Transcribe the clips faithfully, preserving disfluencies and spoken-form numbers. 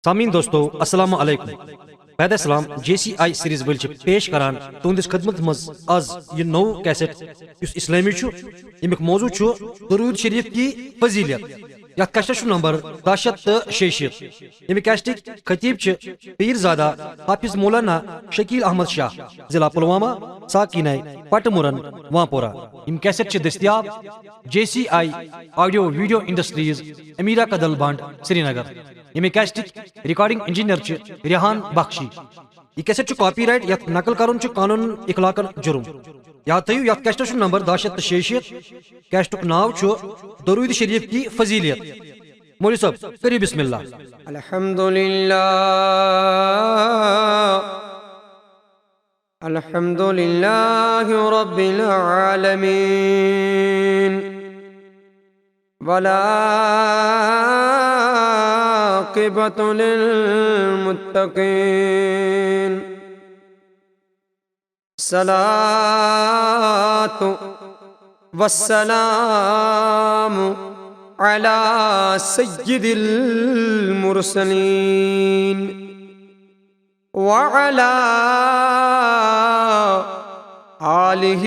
سامعین دوستو، السلام علیکم۔ بعد السلام، جے سی آئی سیریز وٲلۍ چھِ پیش کران تُہنٛدِس خدمت منٛز آز یہِ نوٚو کیسٹ، یُس اسلٲمی چھُ، ییٚمیُک موضوع چھُ درود شریف کی فضیلت۔ یتھ کیسٹس چھُ نمبر دَہ شیٚتھ تہٕ شیٚیہِ شیٖتھ۔ ییٚمہِ کیسٹٕکۍ خطیب چھِ پیٖر زادہ حافظ مولانا شکیل احمد شاہ، ضلع پلوامہ، ساکینہ پٹمرن، وانپورہ۔ یِم کیسٹ چھِ دٔستیاب J C I audio video industries, Amira Kadal Bund, Srinagar. ییٚمہِ کیسٹٕکۍ ریکارڈنگ انجینئر چھِ ریحان بخشی۔ یہِ کیسٹ چھُ کاپی رائٹ، یتھ نقل کرُن چھُ قانون اخلاقن جرم۔ یاد تھٲیِو، یتھ کیسٹس چھُ نمبر دَہ شیٚتھ تہٕ شیٚیہِ شیٖتھ۔ کیسٹُک ناو چھُ درود شریف کی فضیلت۔ مولوی صٲب، کٔرِو بسم اللہ۔ الحمد لله، الحمد لله رب العالمين، والعاقبة للمتقين، الصلاة والسلام على سيد المرسلين وعلى آله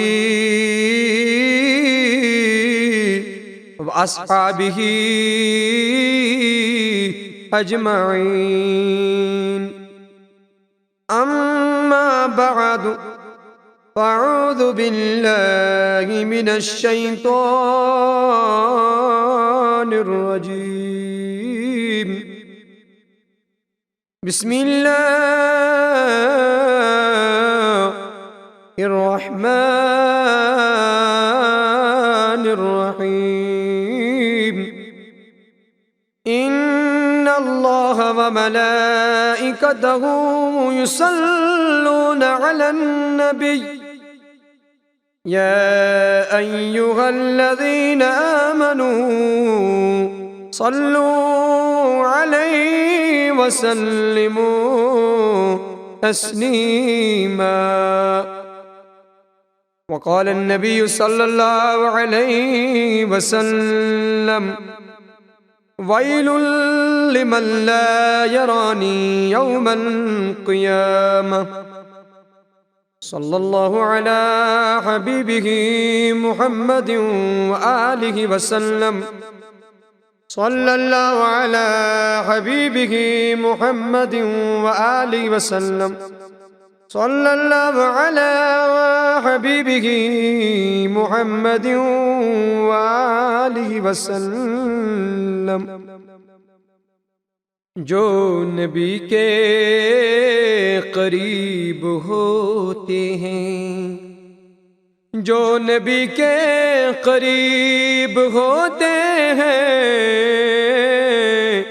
وأصحابه أجمعين. أما بعد، فأعوذ بالله من الشيطان الرجيم. بسم الله الرحمن الرحيم. إن الله وملائكته يصلون على النبي، يا أيها الذين آمنوا صلوا عليه وسلموا تسليما. وقال النبي صلى الله عليه وسلم: ويل لمن لا يراني يوم القيامة. صلى الله على حبيبه محمد وآله وسلم. صلى الله على حبيبه محمد وآله وسلم. صلى الله على حبيبه محمد وآله وسلم. جو نبی کے قریب ہوتے ہیں، جو نبی کے قریب ہوتے ہیں،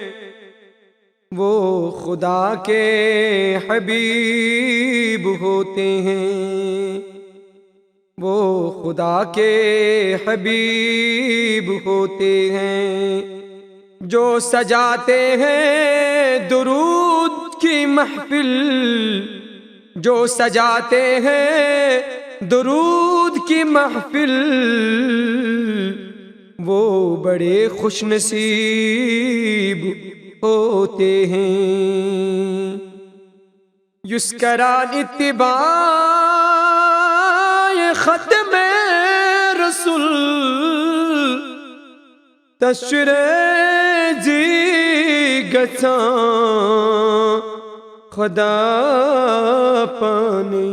وہ خدا کے حبیب ہوتے ہیں، وہ خدا کے حبیب ہوتے ہیں۔ جو سجاتے ہیں درود کی محفل، جو سجاتے ہیں درود کی محفل، وہ بڑے خوش نصیب ہوتے ہیں۔ یُس کران اتباع ختم رسول، تس چھُ رٲضی گژھان خدا پانے۔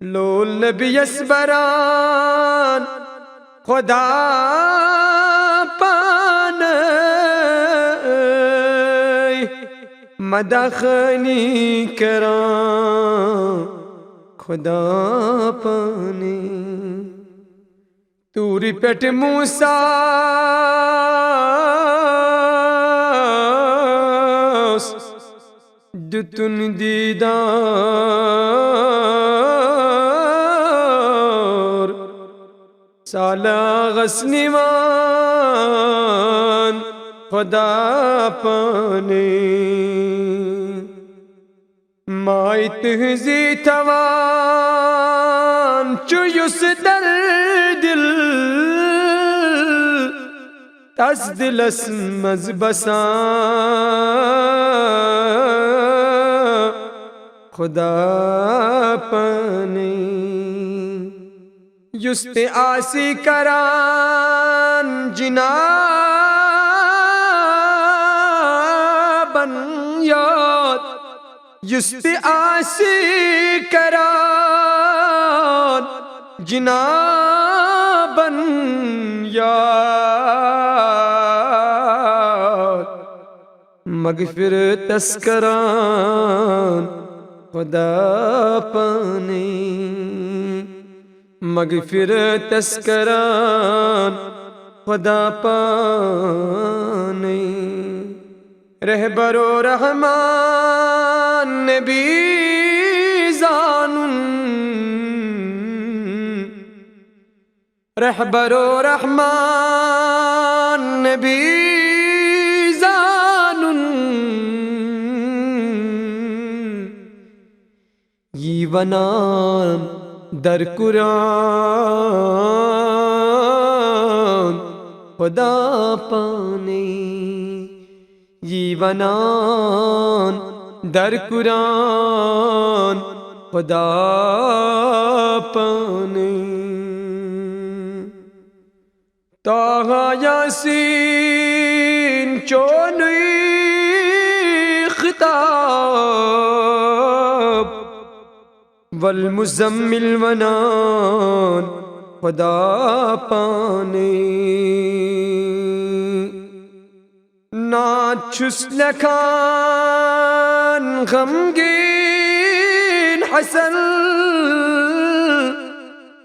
لول نبیس بران خدا پانے، مداح خانی کران خدا پانے۔ طورِ پٮ۪ٹھ موسیٰ دِتُن دیٖدار، صالحس نِوان خدا پانے۔ ماے تہنٛزی تھاوان چھُ یُس درد دل، تس دلس منٛز بسان۔ خدا پانے۔ یُس تہِ آسہِ کران جنابن یاد، یُس تہِ آسہِ کران جنابن یاد، مغفرتس کران خدا پانے۔ مغفرتس کران خدا پانے۔ رہبر و رحمان نبی زانن، رہبر و رحمان نبی زانن۔ یی ونان در قرآن خدا پانے۔ یی ونان در قرآن خدا پانے۔ طہ یاسین چونُے خطاب، والمزمل ونان خدا پانے۔ نعت چھُس لیکھان غمگیٖن حسن،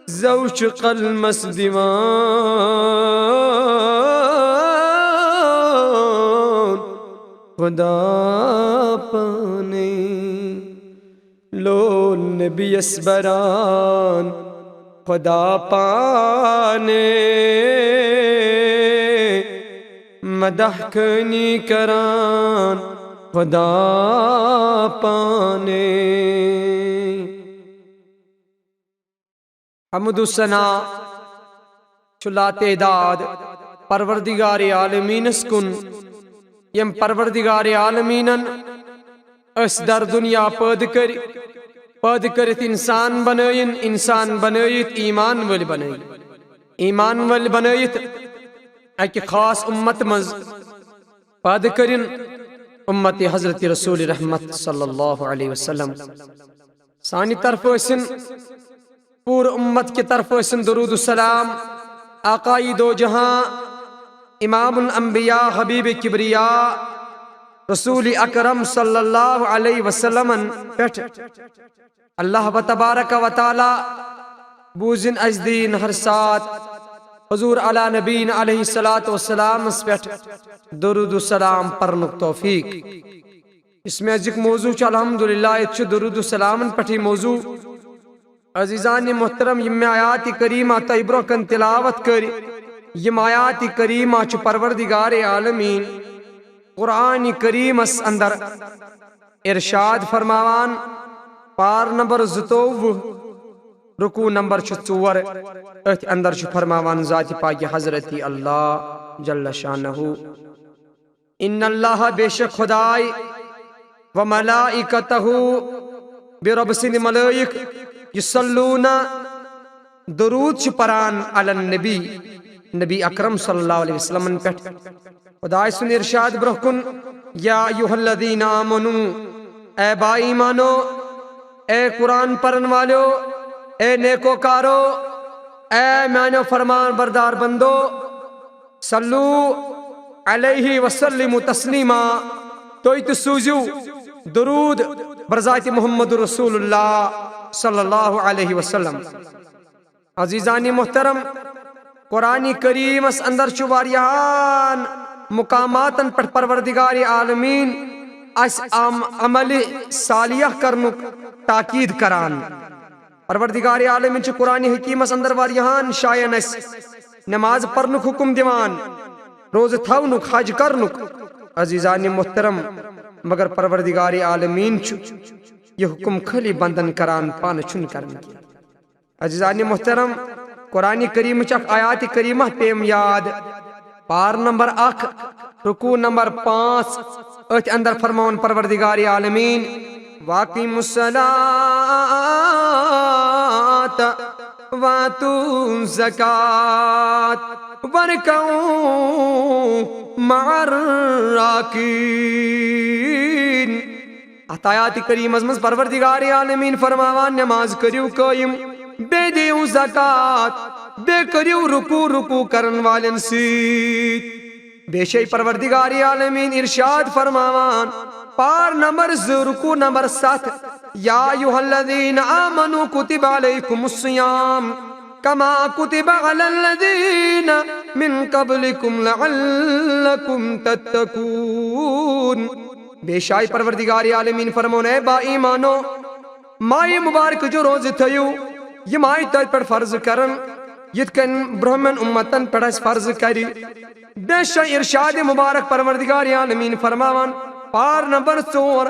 زو چھُ قلمس دِوان خدا پانے۔ لول نبیس بران خدا پانے۔ مدح کھنی کران خدا پانے۔ حمد و ثنا چھُ لاتعداد پروردگار عالمینس کُن، یم پروردگار عالمینن أسۍ در دنیا پٲدٕ کٔرۍ، پٲدٕ کٔرِتھ انسان بنٲیِن، انسان بنٲیِتھ ایمان وٲلۍ بنٲیِن، ایمان وٲلۍ بنٲیِتھ اکہِ خاص امت منٛز پٲدٕ کٔرِن، امت حضرت رسول رحمت صلی اللہ علیہ وسلم۔ سانہِ طرفہٕ ٲسِن، پوٗرٕ امت کہِ طرفہٕ ٲسِن درود و سلام آقای دو جہاں، امام الانبیاء، حبیب کبریا، رسول اکرم صلی اللہ علیہ وسلمن پٮ۪ٹھ۔ اللہ و تبارک و تعالی بوزِن اسہِ دِیِن ہر سات حضور علی نبینا علیہ الصلوۃ والسلامس پٮ۪ٹھ درود و سلام پرنُک توفیق۔ یُس مےٚ أزیُک موضوع چھُ، الحمدللہ، ییٚتہِ چھُ درود و سلامن پٮ۪ٹھٕے موضوع۔ عزیزان محترم، یِم مےٚ آیات کریمہ تۄہہِ برونٛہہ کَنہِ تلاوت کٔرۍ، یِم آیات کریمہ چھُ پروردگار عالمین قرآن کریمس اندر ارشاد فرماوان، پار نمبر زٕتووُہ، رکوع نمبر چھُ ژور، أتھۍ اندر چھُ فرماوان ذات پاک حضرت اللہ جل شانہ، ان اللہ، بے شک خداے، و ملائکتہ، بیٚیہِ رۄبہٕ سٕنٛدۍ ملٲیِک، یصلون، درود چھِ پران علی النبی، نبی اکرم صلی اللہ علیہ وسلمن پٮ۪ٹھ۔ خداے سُنٛد ارشاد برونٛہہ کُن، یا ایھا الذین آمنو، اے با ایمانو، اے قرآن پرن والیو، اے نیکوکارو، اے میانیو فرمان بردار بندو، صلو علیہ وسلم تسلیما، تُہۍ تہِ سوٗزِو درود بر ذات محمد رسول اللہ صلی اللہ علیہ وسلم۔ عزیزان محترم، قرآن کریمس اندر چھُ واریاہن مقاماتن پٮ۪ٹھ پروردگار عالمین اسہِ عم-، عمل صالح کرنُک تاکید کران۔ پروردگار عالمین چھُ قرآن حکیمس اندر واریاہن جاین اسہِ نماز پرنُک حکم دِوان، روزٕ تھاونُک، حج کرنُک۔ عزیزان محترم، مگر پروردگار عالمین چھُ یہِ حکم خٲلی بندن کران، پانہٕ چھُنہٕ کران کینٛہہ۔ عزیزان محترم، قرآن کریمٕچ اکھ آیات کریمہ پیٚیِم یاد، پار نمبر اکھ، رکوع نمبر پانٛژھ، أتھۍ اندر فرماوان پروردگار عالمین، واقیموا الصلاة وآتوا الزکاة وارکعوا مع الراکعین۔ اتھ آیات کریمس منٛز پروردگار عالمین فرماوان، نماز کٔرِو قٲیِم، بیٚیہِ دِیِو زکات، بیٚیہِ کٔرِو رکوع رکوع کرن والٮ۪ن سۭتۍ۔ بیٚیہِ چھے پروردگار عالمین ارشاد فرماوان، پار نمبر زٕ، رکوع نمبر ستھ، یا ایھا الذین آمنوا کتب علیکم الصیام کما کتب علی الذین من قبلکم لعلکم تتقون۔ بیٚیہِ چھے پروردگار عالمین فرماوان، اے با ایمانو، ماہِ مبارکہٕ چہِ روزٕ تھٲیِو، یِم آیہِ تۄہہِ پٮ۪ٹھ فرض کرن، یِتھ کٔنۍ برٛونٛہمٮ۪ن اُمتن پٮ۪ٹھ اَسہِ فرض کرِ۔ بیٚیہِ چھےٚ ارشاد مبارک پروردگار عالمین فرماوان، پار نمبر ژور،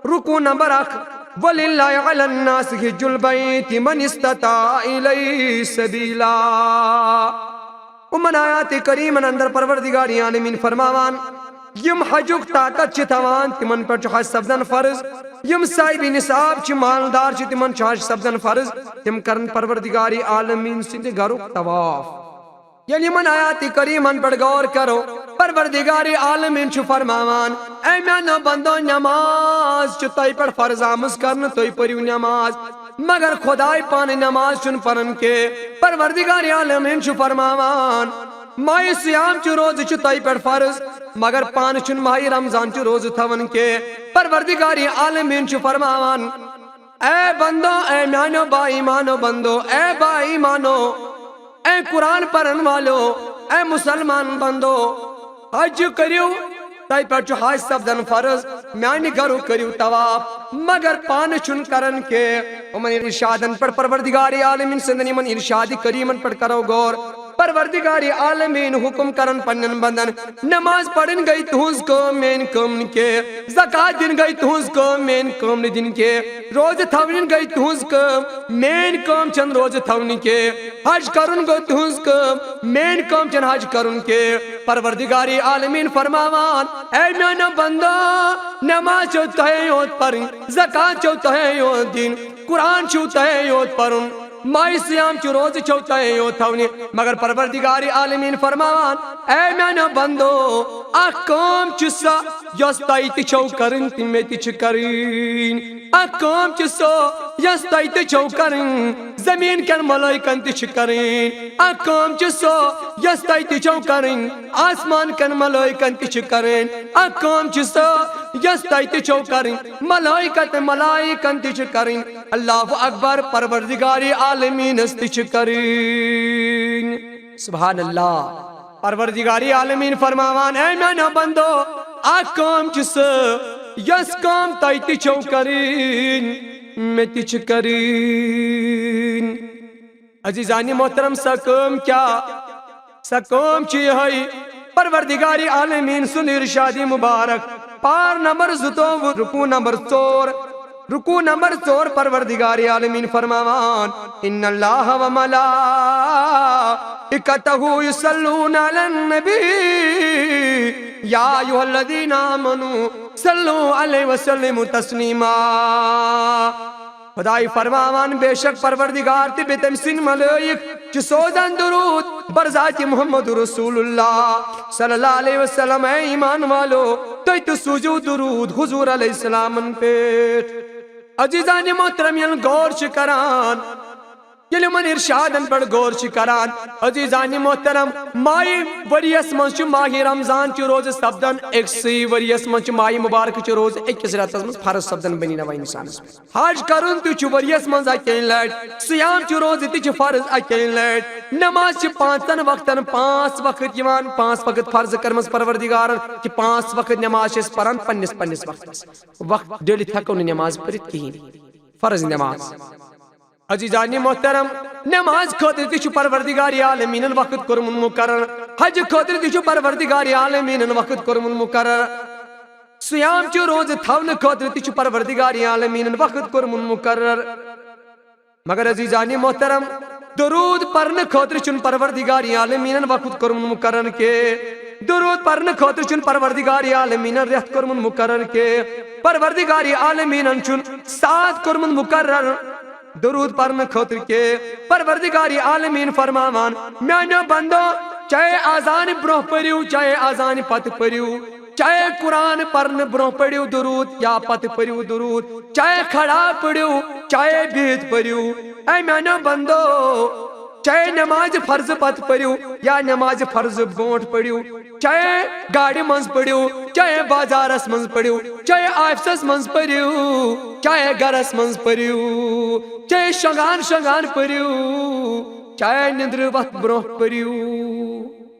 رکوع نمبر اکھ، وللہ علی الناس حج البیت من استطاع الیہ سبیلا۔ یِمن آیات کریمن اندر پروردگار عالمین فرماوان، یِم حجُک طاقت چھِ تھاوان، تِمن پٮ۪ٹھ چھُ حج سپدان فرض۔ یِم صاحب نصاب چھِ، مالدار چھِ، تِمن چھُ حج سپدان فرض۔ تِم کرن پروردگار عالمین سٕنٛدِ گرُک طواف۔ ییٚلہِ یِمن آیات کریمن پٮ۪ٹھ غور کرو، پروردگار عالمین چھُ فرماوان، اے میانیو بندو، نماز چھِ تۄہہِ پٮ۪ٹھ فرض آمٕژ کرنہٕ، تُہۍ پٔرِو نماز۔ مگر خداے پانہٕ نماز چھُنہٕ پران کینٛہہ۔ پروردگار عالمین چھُ فرماوان، ماہِ صیام چہِ روزٕ چھِ تۄہہِ پٮ۪ٹھ فرض، مگر پانہٕ چھُنہٕ ماہِ رمضان چہِ روزٕ تھاوان کینٛہہ۔ پروردگار عالمین چھُ فرماوان، اے بندو، اے میانیو با ایمانو بندو، اے با ایمانو، اے قرآن پرن والو، اے مسلمان بندو، حج کٔرِو، تۄہہِ پٮ۪ٹھ چھُ حج سپدان فرض، میانہِ گرُک کٔرِو طواف، مگر پانہٕ چھُنہٕ کران کینٛہہ۔ یِمن ارشادن پٮ۪ٹھ پروردگار عالمین سٕنٛدن یِمن ارشاد کریمن پٮ۪ٹھ کرو غور۔ پروردگار عالمین حکم کران پننٮ۪ن بندن، نماز پرٕنۍ گٔے تُہنٛز کٲم، میٲنۍ کٲم نہٕ کینٛہہ۔ زکات دِنۍ گٔے تُہنٛز کٲم، میٲنۍ کٲم نہٕ دِنۍ کینٛہہ۔ روزٕ تھاونٕنۍ گٔے تُہنٛز کٲم، میٲنۍ کٲم چھنہٕ روزٕ تھاونٕنۍ کینٛہہ۔ حج کرُن گوٚو تُہنٛز کٲم، میٲنۍ کٲم چھنہٕ حج کرُن کینٛہہ۔ پروردگار عالمین فرماوان، اے میانیو بندو، نماز چھو تۄہے یوت پرٕنۍ، زکات چھو تۄہے یوت دِنۍ، قرآن چھُو تۄہے یوت پرُن، ماہِ صیام چہِ روزٕ چھو تۄہے یوت تھاونہِ۔ مگر پروردگار عالمین فرماوان، اے میانیو بندو، اکھ کٲم چھِ سۄ یۄس تۄہہِ تہِ چھو کرٕنۍ تہٕ مےٚ تہِ چھِ کرٕنۍ۔ اکھ کٲم چھِ سۄ یۄس تۄہہِ تہِ چھو کرٕنۍ، زمین کٮ۪ن ملائکن تہِ چھِ کرٕنۍ۔ اکھ کٲم چھِ سۄ یۄس تۄہہِ تہِ چھو کرٕنۍ، آسمان کٮ۪ن ملائکن تہِ چھِ کرٕنۍ۔ اکھ کٲم چھِ سۄ یۄس تۄہہِ تہِ چھو کرٕنۍ، ملائکت ملائکن تہِ چھِ کرٕنۍ۔ اللہ اکبر، پروردگار عالمینس تہِ چھِ کرٕنۍ۔ سبحان اللہ۔ پروردگار عالمین فرماوان، اے میانیو بندو، اکھ کٲم چھِ سۄ یۄس کٲم تۄہہِ تہِ چھو کرٕنۍ، مےٚ تہِ چھِ کرٕنۍ۔ عزیزانِ محترم، سۄ کٲم کیٛاہ؟ سۄ کٲم چھِ یِہوٚے، پروردگار عالمین سُنٛد ارشادِ مبارک، پار نمبر زٕتووُہ، رکوع نمبر ژور۔ رکوع نمبر ژور، پروردگار عالمین فرماوان، ان اللہ و ملائکتہ یصلون علی النبی، یا ایھا الذین آمنوا صلوا علیہ وسلموا تسلیما۔ خداے فرماوان، بے شک پروردگار تہٕ بیٚیہِ تٔمۍ سٕنٛدۍ ملٲیِک چھِ سوزان درود بر ذاتِ محمد رسول اللہ صلی اللہ علیہ وسلم۔ اے ایمان والو، تُہۍ تہِ سوٗزِو درود حضور علیہ السلامن پٮ۪ٹھ۔ عزیزانِ محترم، ییٚلہِ غور چھِ کران، ییٚلہِ یِمن ارشادن پٮ۪ٹھ غور چھِ کران، عزیزانِ محترم، ماہِ ؤریَس منٛز چھُ ماہِ رمضان چہِ روزٕ سپدان أکسٕے ؤریَس منٛز چھِ ماہِ مبارکہٕ چہِ روزٕ أکِس رٮ۪تس منٛز فرض سپدان بنی نوع انسانس پٮ۪ٹھ۔ حج کرُن تہِ چھُ ؤریَس منٛز اکے لٹہِ، صیام چہِ روزٕ تہِ چھِ فرض اکے لٹہِ، نماز چھِ پانٛژن وقتن پانٛژھ وقت یِوان، پانٛژھ وقت فرض کٔرمٕژ پروردگارن کہِ پانٛژھ وقت نماز چھِ أسۍ پران پننِس پننِس وقتس۔ وقت ڈٔلِتھ ہٮ۪کو نہٕ نماز پٔرِتھ کِہیٖنۍ، فرض نماز۔ عزیزانِ محترم، نماز خٲطرٕ تہِ چھُ پروردگار عالمیٖنَن وقت کوٚرمُت مُقرر، حج خٲطرٕ تہِ چھُ پروردگار عالمیٖنَن وقت کوٚرمُت مُقرر، صیام چہِ روزٕ تھاونہٕ خٲطرٕ تہِ چھُ پروردگار عالمیٖنَن وقت کوٚرمُت مُقرر۔ مگر عزیزانِ محترم، درود پرنہٕ خٲطرٕ چھُنہٕ پروردگار عالمیٖنَن وقت کوٚرمُت مُقرر کینٛہہ۔ درود پرنہٕ خٲطرٕ چھُنہٕ پروردگار عالمیٖنن رٮ۪تھ کوٚرمُت مُقرر کینٛہہ۔ پروردگار عالمیٖنن چھُنہٕ ساعت کوٚرمُت مُقرر درود پرنہٕ خٲطرٕ کینٛہہ۔ پروردگار عالمیٖن فرماوان، میانیو بندو، چاہے اذان برونٛہہ پٔرِو، چاہے اذان پتہٕ پٔرِو، چاہے قرآن پرنہٕ برونٛہہ پٔرِو درود یا پتہٕ پٔرِو درود، چاہے کھڑا پٔرِو، چاہے بِہِتھ پٔرِو، اے میانیو بندو، چاہے نماز فرض پتہٕ پٔرِو یا نماز فرض برونٛٹھ پٔرِو، چاہے گاڑِ منٛز پٔرِو، چاہے بازارس منٛز پٔرِو، چاہے آفسس منٛز پٔرِو، چاہے گرس منٛز پٔرِو، چاہے شۄنٛگان شۄنٛگان پٔرِو، چاہے نِندرِ وتھ برونٛہہ پٔرِو۔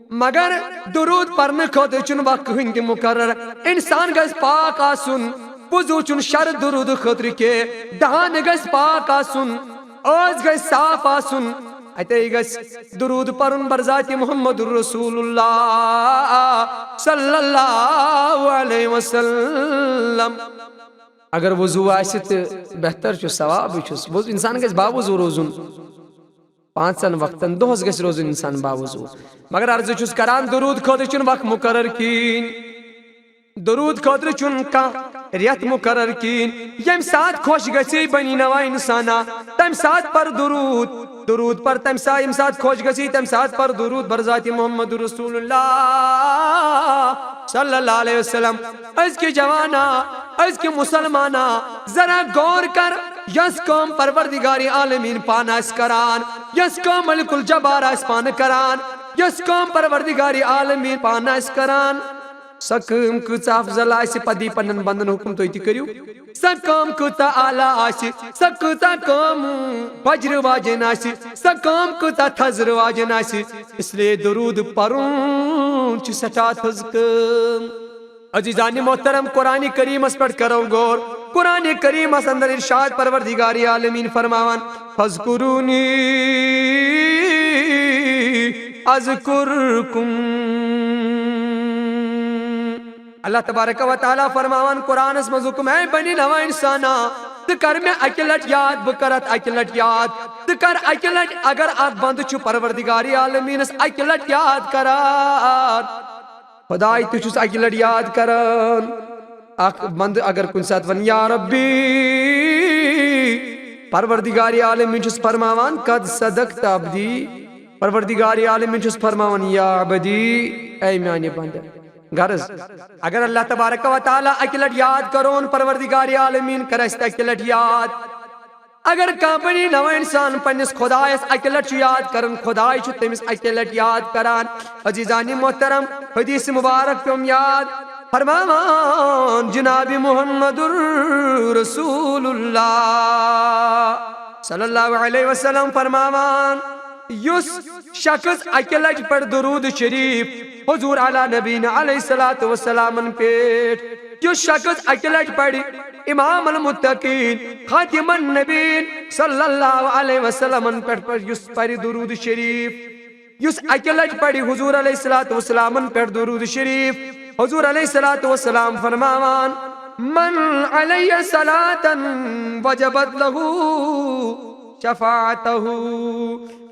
مگر درود پرنہٕ خٲطرٕ چھُنہٕ وقت کٕہٕنۍ تہِ مُقرر۔ انسان گژھِ پاک آسُن، وضو چھُنہٕ شرط درود خٲطرٕ کینٛہہ، دہان گژھِ پاک آسُن، ٲس گژھِ صاف آسُن، اتے گژھِ درود پرُن برذات محمد رسول اللہ صلی اللہ علیہ وسلم۔ اگر وضو آسہِ تہٕ بہتر چھُ، ثواب چھُس۔ وضو، انسان گژھِ باوضو روزُن۔ پانٛژن وقتن دۄہس گژھِ روزُن انسان باوضو۔ مگر عرض چھُس کران، درود خٲطرٕ چھُنہٕ وقت مقرر کِہیٖنۍ۔ درود خٲطرٕ چھُنہٕ کانٛہہ رٮ۪تھ مقرر کِہیٖنۍ۔ ییٚمہِ ساتہٕ خۄش گژھی بنی نوا انسانا، تمہِ ساتہٕ پر درود۔ درود پر تمہِ ساتہٕ، ییٚمہِ ساتہٕ خۄش گژھی، تمہِ ساتہٕ پر درود برذات محمد رسول اللہ صلی اللہ علیہ وسلم۔ أزکہِ جوانا، أزکہِ مسلمانا، ذرا غور کر، یۄس کٲم پروردگار عالمین پانہٕ آسہِ کران، یۄس کٲم ملک الجبار آسہِ پانہٕ کران، یۄس کٲم پروردگار عالمین پانہٕ آسہِ کران، سۄ کٲم کۭژاہ افضل آسہِ، پتہٕ دی پننٮ۪ن بندن حکم، تُہۍ تہِ کٔرِو۔ سۄ کٲم کۭژاہ اعلیٰ آسہِ، سۄ کۭژاہ کٲم بجرٕ واجٮ۪ن آسہِ، سۄ کٲم کۭژاہ تھزرٕ واجٮ۪ن آسہِ۔ اس لیے درود پرُن چھِ سٮ۪ٹھاہ تھٔز کٲم۔ عزیزان محترم، قرآن کریمس پٮ۪ٹھ کرو غور۔ قرآن کریمس اندر ارشاد پروردگار عالمین فرماوان، فاذکرونی اذکرکم۔ اللہ تبارک و تعالیٰ فرماوان قرآنس منٛز حکم، اے بنی نوا انسانا، ژٕ کر مےٚ اکہِ لٹہِ یاد، بہٕ کرتھ اکہِ لٹہِ یاد۔ ژٕ کر اکہِ لٹہِ، اگر اکھ بندٕ چھُ پروردگار عالمینس اکہِ لٹہِ یاد کران، خداے تہِ چھُس اکہِ لٹہِ یاد کران۔ اکھ بندٕ اگر کُنہِ ساتہٕ ونہِ، یا ربی، پروردگار عالمین چھُس فرماوان، قد صدقت عبدی۔ پروردگار عالمین چھُس فرماوان، یا عبدی، اے میانہِ بندٕ۔ غرض، اگر اللہ تبارک و تعالیٰ اکہِ لٹہِ یاد کرون پروردگار عالمین، کر اسہِ تہِ اکہِ لٹہِ یاد۔ اگر کانٛہہ بنی نوع انسان پننِس خدایس اکہِ لٹہِ چھُ یاد کران، خداے چھُ تٔمِس اکہِ لٹہِ یاد کران۔ عزیزان محترم، حدیث مبارک پیوم یاد، فرماوان جناب محمد رسول اللہ صلی اللہ علیہ وسلم فرماوان، یُس شخص اکہِ لٹہِ پرِ درود شریف حضور علی نبینا علیہ الصلوۃ والسلامن پٮ۪ٹھ، یُس شخص اکہِ لٹہِ پرِ امام المتقین خاتم النبیین صلی اللہ علیہ وسلمن پٮ۪ٹھ پرِ، یُس پرِ درود شریف، یُس اکہِ لٹہِ پرِ حضور علیہ الصلوۃ والسلامن پٮ۪ٹھ درود شریف، حضور علیہ الصلوۃ والسلام فرماوان، من علی صلاة وجبت له شفاعته۔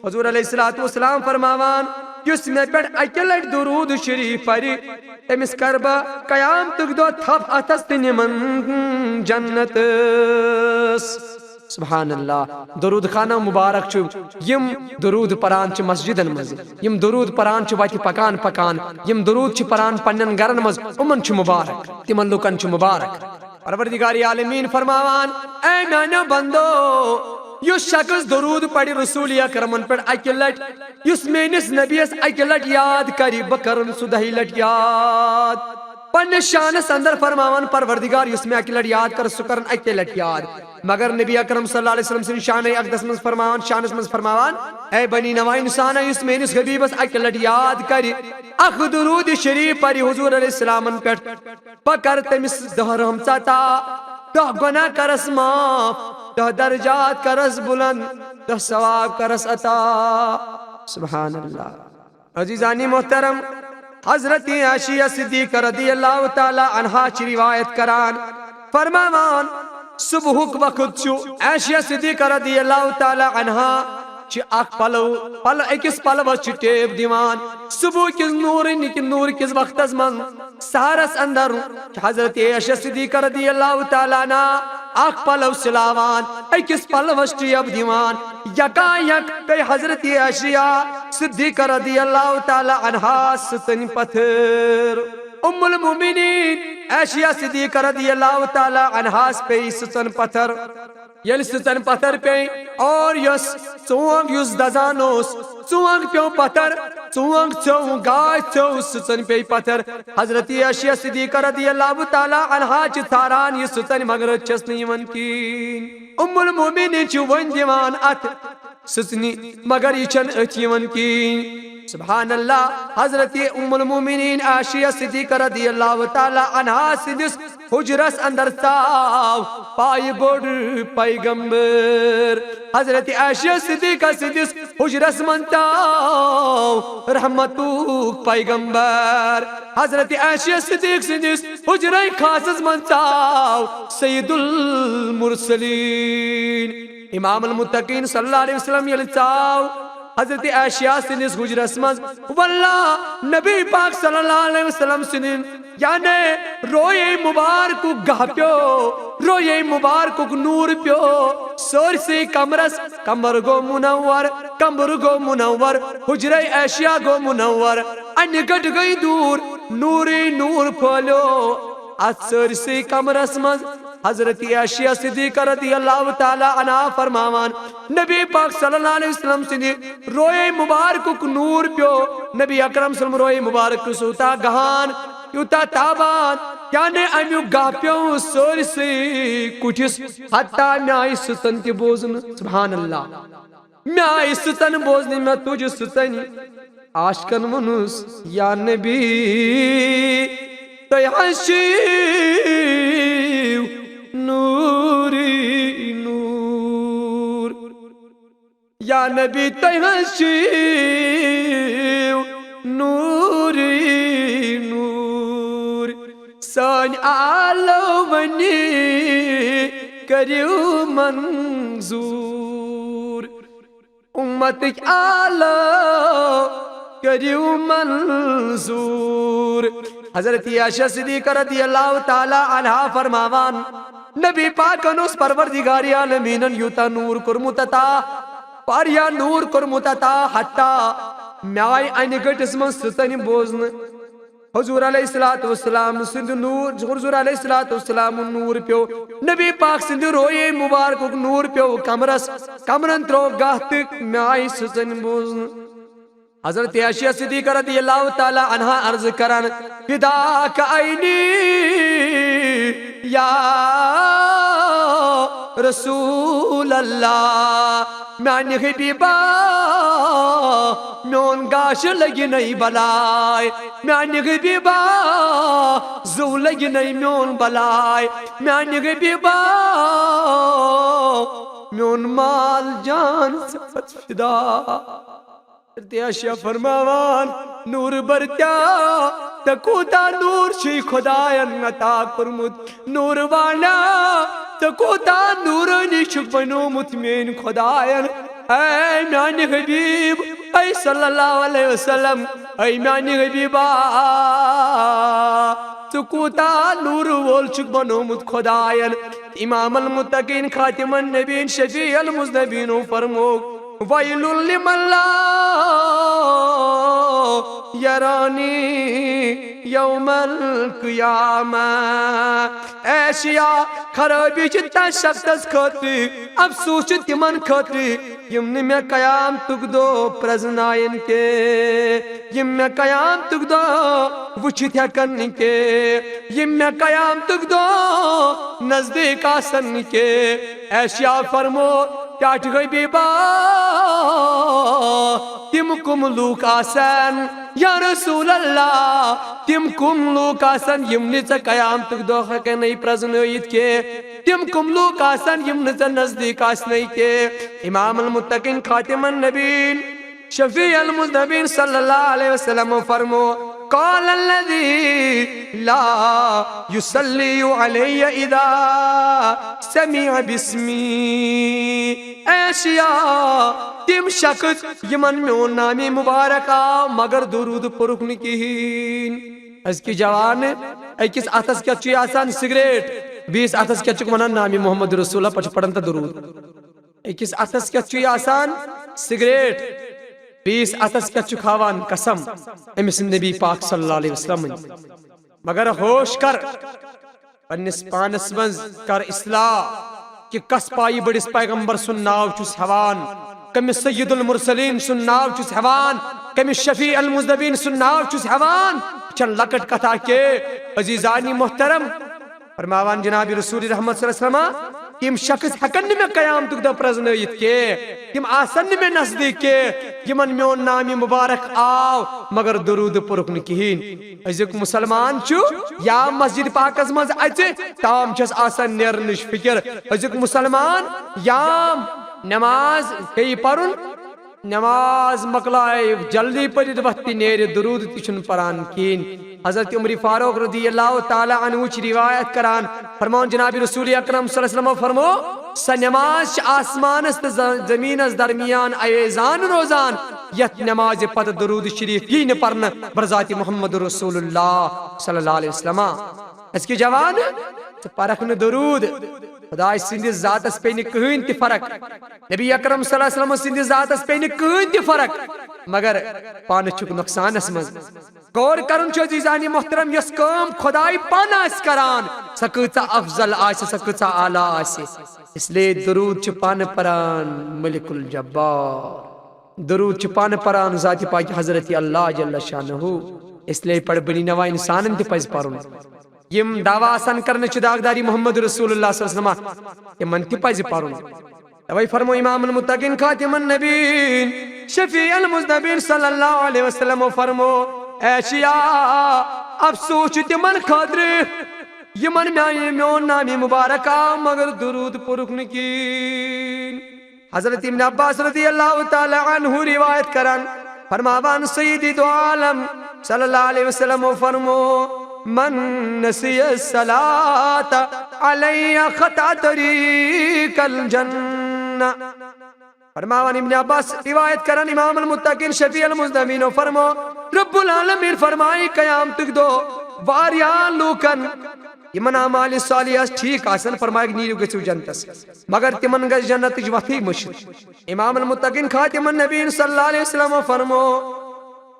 حضور علیہ الصلوۃ والسلام فرماوان، یُس مےٚ پٮ۪ٹھ اکہِ لٹہِ درود شریف پرِ، تٔمِس کرٕ بہٕ قیامتُک دۄہ تھپھ اتھس تہٕ نِمن جنتس۔ سبحان اللہ۔ درود خانہ مبارک چھُ، یِم درود پران چھِ مسجدن منٛز، یِم درود پران چھِ وتہِ پکان پکان، یِم درود چھِ پران پننٮ۪ن گرن منٛز، یِمن چھُ مبارک، تِمن لُکن چھُ مبارک۔ پروردگار عالمین فرماوان، اے میانیو بندو، یُس شخص درود پرِ رسول اکرمن پٮ۪ٹھ اکہِ لٹہِ، یُس میٲنِس نبیس اکہِ لٹہِ یاد کرِ، بہٕ کرن سُہ دہہِ لٹہِ یاد۔ پننِس شانس اندر فرماوان پروردگار، یُس مےٚ اکہِ لٹہِ یاد کر، سُہ کرن اکہِ لٹہِ یاد۔ مگر نبی اکرم صلی اللہ علیہ وسلم سٕنٛدِ شانِ اقدس منٛز فرماوان، شانس منٛز فرماوان، اے بنی نوع انسانا، یُس میٲنِس حبیبس اکہِ لٹہِ یاد کرِ، اکھ درود شریف پرِ حضور علیہ السلامن پٮ۪ٹھ، بہٕ کرٕ تٔمِس دہ رحمژ عطا، دہ گۄناہ کرس معاف، دہ درجات کرس بلند، دہ ثواب کرس عطا۔ سبحان اللہ۔ عزیزان محترم، حضرت عائشہ صدیقہ رضی اللہ تعالی عنہا چھِ روایت کران، فرماوان، صبحُک وقت چھُ، عائشہ صدیقہ رضی اللہ تعالی عنہا چھِ اکھ پلو، پلو، أکِس پلوس چھِ ٹیب دِوان۔ صبح کِس نوٗرٕ نِکہِ نوٗر کِس وقتس منٛز سحرس اندر چھِ حضرت عائشہ صدیقہ رضی اللہ تعالیٰ عنہا اکھ پلو سلاوان، أکِس پلوس ٹیب دِوان۔ یکا یک پیٚیہِ حضرت عائشہ صدیقہ رضی اللہ تعالیٰ عنہا سٕژن پتھر۔ ام المؤمنین عائشہ صدیقہ رضی اللہ تعالیٰ عنہاس پیٚیہِ سٕژن پتھر۔ ییٚلہِ سٕژن پتھر پیٚیہِ اور یۄس ژونگ، یُس دزان اوس، ژونگ پیوٚو پتھر، ژونگ ژھیوٚو، گاے ژھیوٚو، سٕژن پیٚیہِ پتھر۔ حضرت عائشہ صدیقہ رضی اللہ تعالیٰ عنہا چھِ ژھاران یہِ سٕژن، مگر أتھۍ چھَس نہٕ یِوان کِہیٖنۍ۔ ام المؤمنین چھِ وۄنۍ دِوان اتھ سٕژنہِ، مگر یہِ چھَنہٕ أتھۍ یِوان کِہیٖنۍ۔ سبحان اللہ، حضرت ام المؤمنین عائشہ صدیقہ رضی اللہ تعالیٰ عنہا سٕنٛدِس حجرس اندر ژاو پایہِ بوٚڑ پیغمبر۔ حضرت عائشہ صدیقہ سٕنٛدِس حجرس منٛز ژاو رحمتُک پیغمبر۔ حضرت عائشہ صدیق سٕنٛدِس حجرے خاصس منٛز ژاو سید المرسلین۔ امام المتقین صلی اللہ علیہ وسلم ییٚلہِ ژاو حضرت عائشہ سٕنٛدِس حجرس منٛز، واللہ نبی پاک صلی اللہ علیہ وسلم سٕنٛدِ یعنی رویے مبارکُک گاہ پیوٚو، رویے مبارکُک نوٗر پیوٚو سٲرسٕے کمرس۔ کمر گوٚو منور، کمر گوٚو منور، حجرے عائشہ گوٚو منور، انہِ گٹہٕ گٔے دوٗر، نوٗرٕے نوٗر پھٲلیو اتھ سٲرسٕے کمرس منٛز۔ حضرت عائشہ صدیقہ رضی اللہ تعالیٰ عنہا فرماوان، نبی پاک صلی اللہ علیہ وسلم سٕنٛدِ رویے مبارکُک نوٗر پیوٚو۔ نبی اکرم صلی اللہ علیہ وسلم رویے مبارک اوس یوٗتاہ گہان، یوٗتاہ تابان، یعنی امیُک گاہ پیوٚو سٲرسٕے کُٹھِس، حتیٰ مےٚ آیہِ سٕژن تہِ بوزنہٕ۔ سبحان اللہ۔ مےٚ آیہِ سٕژن بوزنہٕ، مےٚ تُج سٕژن۔ عاشقن ووٚنُس، یا نبی، تُہۍ حظ چھِو نوٗرٕے نوٗر۔ یا نبی، تُہۍ حظ چھِو نوٗرٕے نوٗر۔ سٲنۍ آلو وۄنۍ کٔرِو منظوٗر۔ اُمتٕکۍ آلو کٔرِو منظوٗر۔ حضرت عائشہ صدیقہ رضی اللہ تعالیٰ عنہا فرماوان، نبی پاکن اوس پروردگار عالمیٖنن یوٗتاہ نوٗر کوٚرمُت عطا، واریاہ نوٗر کوٚرمُت عطا، حتیٰ مےٚ آیہِ انہِ گٔٹِس منٛز سٕژنہِ بوزنہٕ۔ حضور علیہ الصلوۃ والسلام سٕنٛدِ نوٗر، حضور علیہ الصلوۃ والسلام نوٗر پیوٚو، نبی پاک سٕنٛدِ رویے مبارکُک نوٗر پیوٚو کمرس، کمرن ترٛوو گاہ تہٕ مےٚ آیہِ سٕژن بوزنہٕ۔ حضرت عائشہ صدیقہ رضی اللہ تعالیٰ عنہا عرض کران، فداک عینی یا رسول اللہ، میانہِ حبیبا، میون گاش لگہِ نَے بلاے، میانہِ حبیبا، زُو لگہِ نَے میون بلاے، میانہِ حبیبا، میون مال جان ژٕ پتھ فدا۔ حضرت عائشہ فرماوان، نوٗر برتیا، ژےٚ کوٗتاہ نوٗر چھُے خدایَن عطا کوٚرمُت؟ نوٗر والا، ژےٚ کوٗتاہ نوٗرٲنی چھُکھ بنوومُت میٲنۍ خدایَن؟ اے میانہِ حبیب، اے صلی اللہ علیہ وسلم، اے میانہِ حبیبا، ژٕ کوٗتاہ نوٗرٕ وول چھُکھ بنوومُت خدایَن؟ امام المتقین، خاتم النبین، شفیع المذنبینو فرموو، ویل لمن لا یرانی یوم القیامہ۔ اے شیا، خرٲبی چھِ تس شخصس خٲطرٕ، افسوس چھُ تِمن خٲطرٕ، یِم نہٕ مےٚ قیامتُک دۄہ پرزناین کینٛہہ، یِم مےٚ قیامتُک دۄہ وٕچھِتھ ہٮ۪کن نہٕ کینٛہہ، یِم مےٚ قیامتُک دۄہ نزدیٖک آسن نہٕ کینٛہہ۔ ایشیا فرمو، ٹاٹھ حبیبا، تِم کُم لوٗکھ آسن، یا رسول اللہ، تِم کُم لوٗکھ آسن، یِم نہٕ ژےٚ قیامتُک دۄہ ہٮ۪کن نَے پرزنٲیِتھ کینٛہہ؟ تِم کُم لوٗکھ آسن، یِم نہٕ ژےٚ نزدیٖک آسنَے کینٛہہ؟ امام المتقین، خاتم النبین، شفیع المذنبین صلی اللہ علیہ وسلم فرمو، قال الذی لا یصلی علی اذا سمع باسمی۔ اے شیعہ، تِم شخص یِمن میون نامی مبارک آو مگر درود پوٚرُکھ نہٕ کِہیٖنۍ۔ أزکہِ جوانہٕ، أکِس اَتھس کٮ۪تھ چھُے آسان سگریٹ، بیٚیِس اَتھس کٮ۪تھ چھُکھ وَنان نامی محمد رسول اللہ، پتہٕ چھُ پران تہٕ درود۔ أکِس اَتھس کٮ۪تھ چھُے آسان سگریٹ، بیٚیِس اَتھس کٮ۪تھ چھُکھ ہاوان قسم أمِس نبی پاک صلی اللہ علیہ وسلم۔ مگر ہوش کر، پننِس پانس منٛز کر اصلاح کہِ کس پایہِ بٔڑِس پیغمبر سُنٛد ناو چھُس ہٮ۪وان، کٔمِس سید المرسلین سُنٛد ناو چھُس ہٮ۪وان، کٔمِس شفیع المذنبین سُنٛد ناو چھُس ہٮ۪وان۔ یہِ چھَنہٕ لۄکٕٹ کتھا کینٛہہ، عزیزانی محترم۔ فرماوان جناب رسول رحمت صلی اللہ علیہ وسلم، تِم شخص ہٮ۪کن نہٕ مےٚ قیامتُک دۄہ پرزنٲیِتھ کینٛہہ، تِم آسن نہٕ مےٚ نزدیٖک کینٛہہ، یِمن میون نامی مبارک آو مگر درود پوٚرُکھ نہٕ کِہیٖنۍ۔ أزیُک مُسلمان چھُ یا مسجد پاکس منٛز اژِ، تام چھس آسان نیرنٕچ فکر۔ أزیُک مُسلمان یام نماز پیٚیہِ پرُن، نماز مۄکلایہِ جلدی پٔرِتھ وۄتھِ تہِ نیرِ، درود تہِ چھُنہٕ پران کِہیٖنۍ۔ حضرت عمر فاروق رضی اللہ تعالیٰ عنہ چھِ روایت کران، فرماوان جناب رسول اکرم صلی اللہ علیہ وسلم فرمو، سۄ نماز چھِ آسمانس تہٕ ز-، زمینس درمیان اویزان روزان، یتھ نمازِ پتہٕ درود شریف یی نہٕ پرنہٕ برذات محمد رسول اللہ صلی اللہ علیہ وسلم۔ أزکہِ جوان، ژٕ پرکھ نہٕ درود، خداے سٕنٛدِس ذاتس پیٚیہِ نہٕ کٕہٕنۍ تہِ فرق، نبی اکرم صلی اللہ علیہ وسلم سٕنٛدِس ذاتس پیٚیہِ نہٕ کٕہٕنۍ تہِ فرق، مگر پانہٕ چھُکھ نۄقصانس منٛز۔ غور کرُن چھُ عزیزانی محترم، یۄس کٲم خداے پانہٕ آسہِ کران، سۄ کۭژاہ افضل آسہِ، سۄ کۭژاہ اعلیٰ آسہِ۔ اس لیے درود چھُ پانہٕ پران ملک الجبار، درود چھُ پانہٕ پران ذاتِ پاک حضرت اللہ جل شانہ۔ اس لیے پڑھ بنی نوا انسانن تہِ پزِ پرُن۔ یِم دعویٰ آسان کران چھِ داغداری محمد رسول اللہ صلی اللہ علیہ وسلم، تِمن تہِ پزِ پرُن۔ توے فرمو امام المتقین خاتم النبیین شفیع المذنبین صلی اللہ علیہ وسلم فرمو، اے شیعہ، افسوس چھُ تِمن خٲطرٕ یِمن میانہِ، میون نامی مبارک آو مگر درود پوٚرُکھ نہٕ کِہیٖنۍ۔ حضرت ابن عباس رضی اللہ تعالیٰ عنہ روایت کران، فرماوان، سیدی دو عالم صلی اللہ علیہ وسلم فرمو، من نسی الصلاۃ علی خطا طریق الجنہ۔ فرماوان ابن عباس روایت کران، امام المتقین شفیع المذنبین فرمو، رب العالمین فرمائی قیامتُک دۄہ واریاہ لوٗکن یِمن اعمال صالحہ ٹھیک آسن، فرمایکھ نیٖرِو گٔژھِو جنتس، مگر تِمن گژھِ جنتٕچ وتھٕے مٔشِتھ۔ امام المتقین خاتم النبیین صلی اللہ علیہ وسلم فرمو،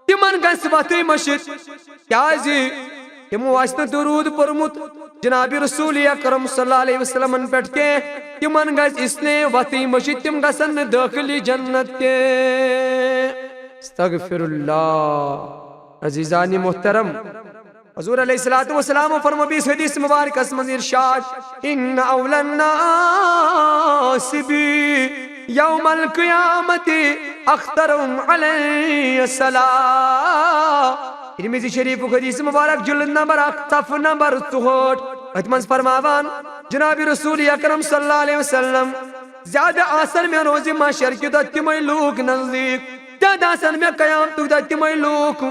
تِمن گژھِ وتھٕے مٔشِتھ، کیازِ تِمو آسہِ نہٕ درود پوٚرمُت جناب رسول اکرم صلی اللہ علیہ وسلمن پٮ۪ٹھ کینٛہہ، تِمن گژھِ اس لیے وتھٕے مٔشِتھ، تِم گژھن نہٕ دٲخلِ جنت کینٛہہ۔ استغفر اللہ۔ عزیزان محترم، حضور علیہ الصلوۃ والسلام فرمو بیٚیِس حدیث مبارکس منٛز ارشاد، ان اول الناس بی یوم القیامت اکثرهم علی الصلاۃ۔ ترمذی شریفُک حدیث مبارک، جلد نمبر اکھ، صفحہ نمبر ژُہٲٹھ۔ اتھ منٛز فرماوان جناب رسول اکرم صلی اللہ علیہ وسلم، زیادٕ آسن مےٚ روزِ محشر کہِ دۄہ تِمے لوٗکھ نزدیٖک، زیادٕ آسن مےٚ قیامتُک دۄہ تِمے لوٗکھ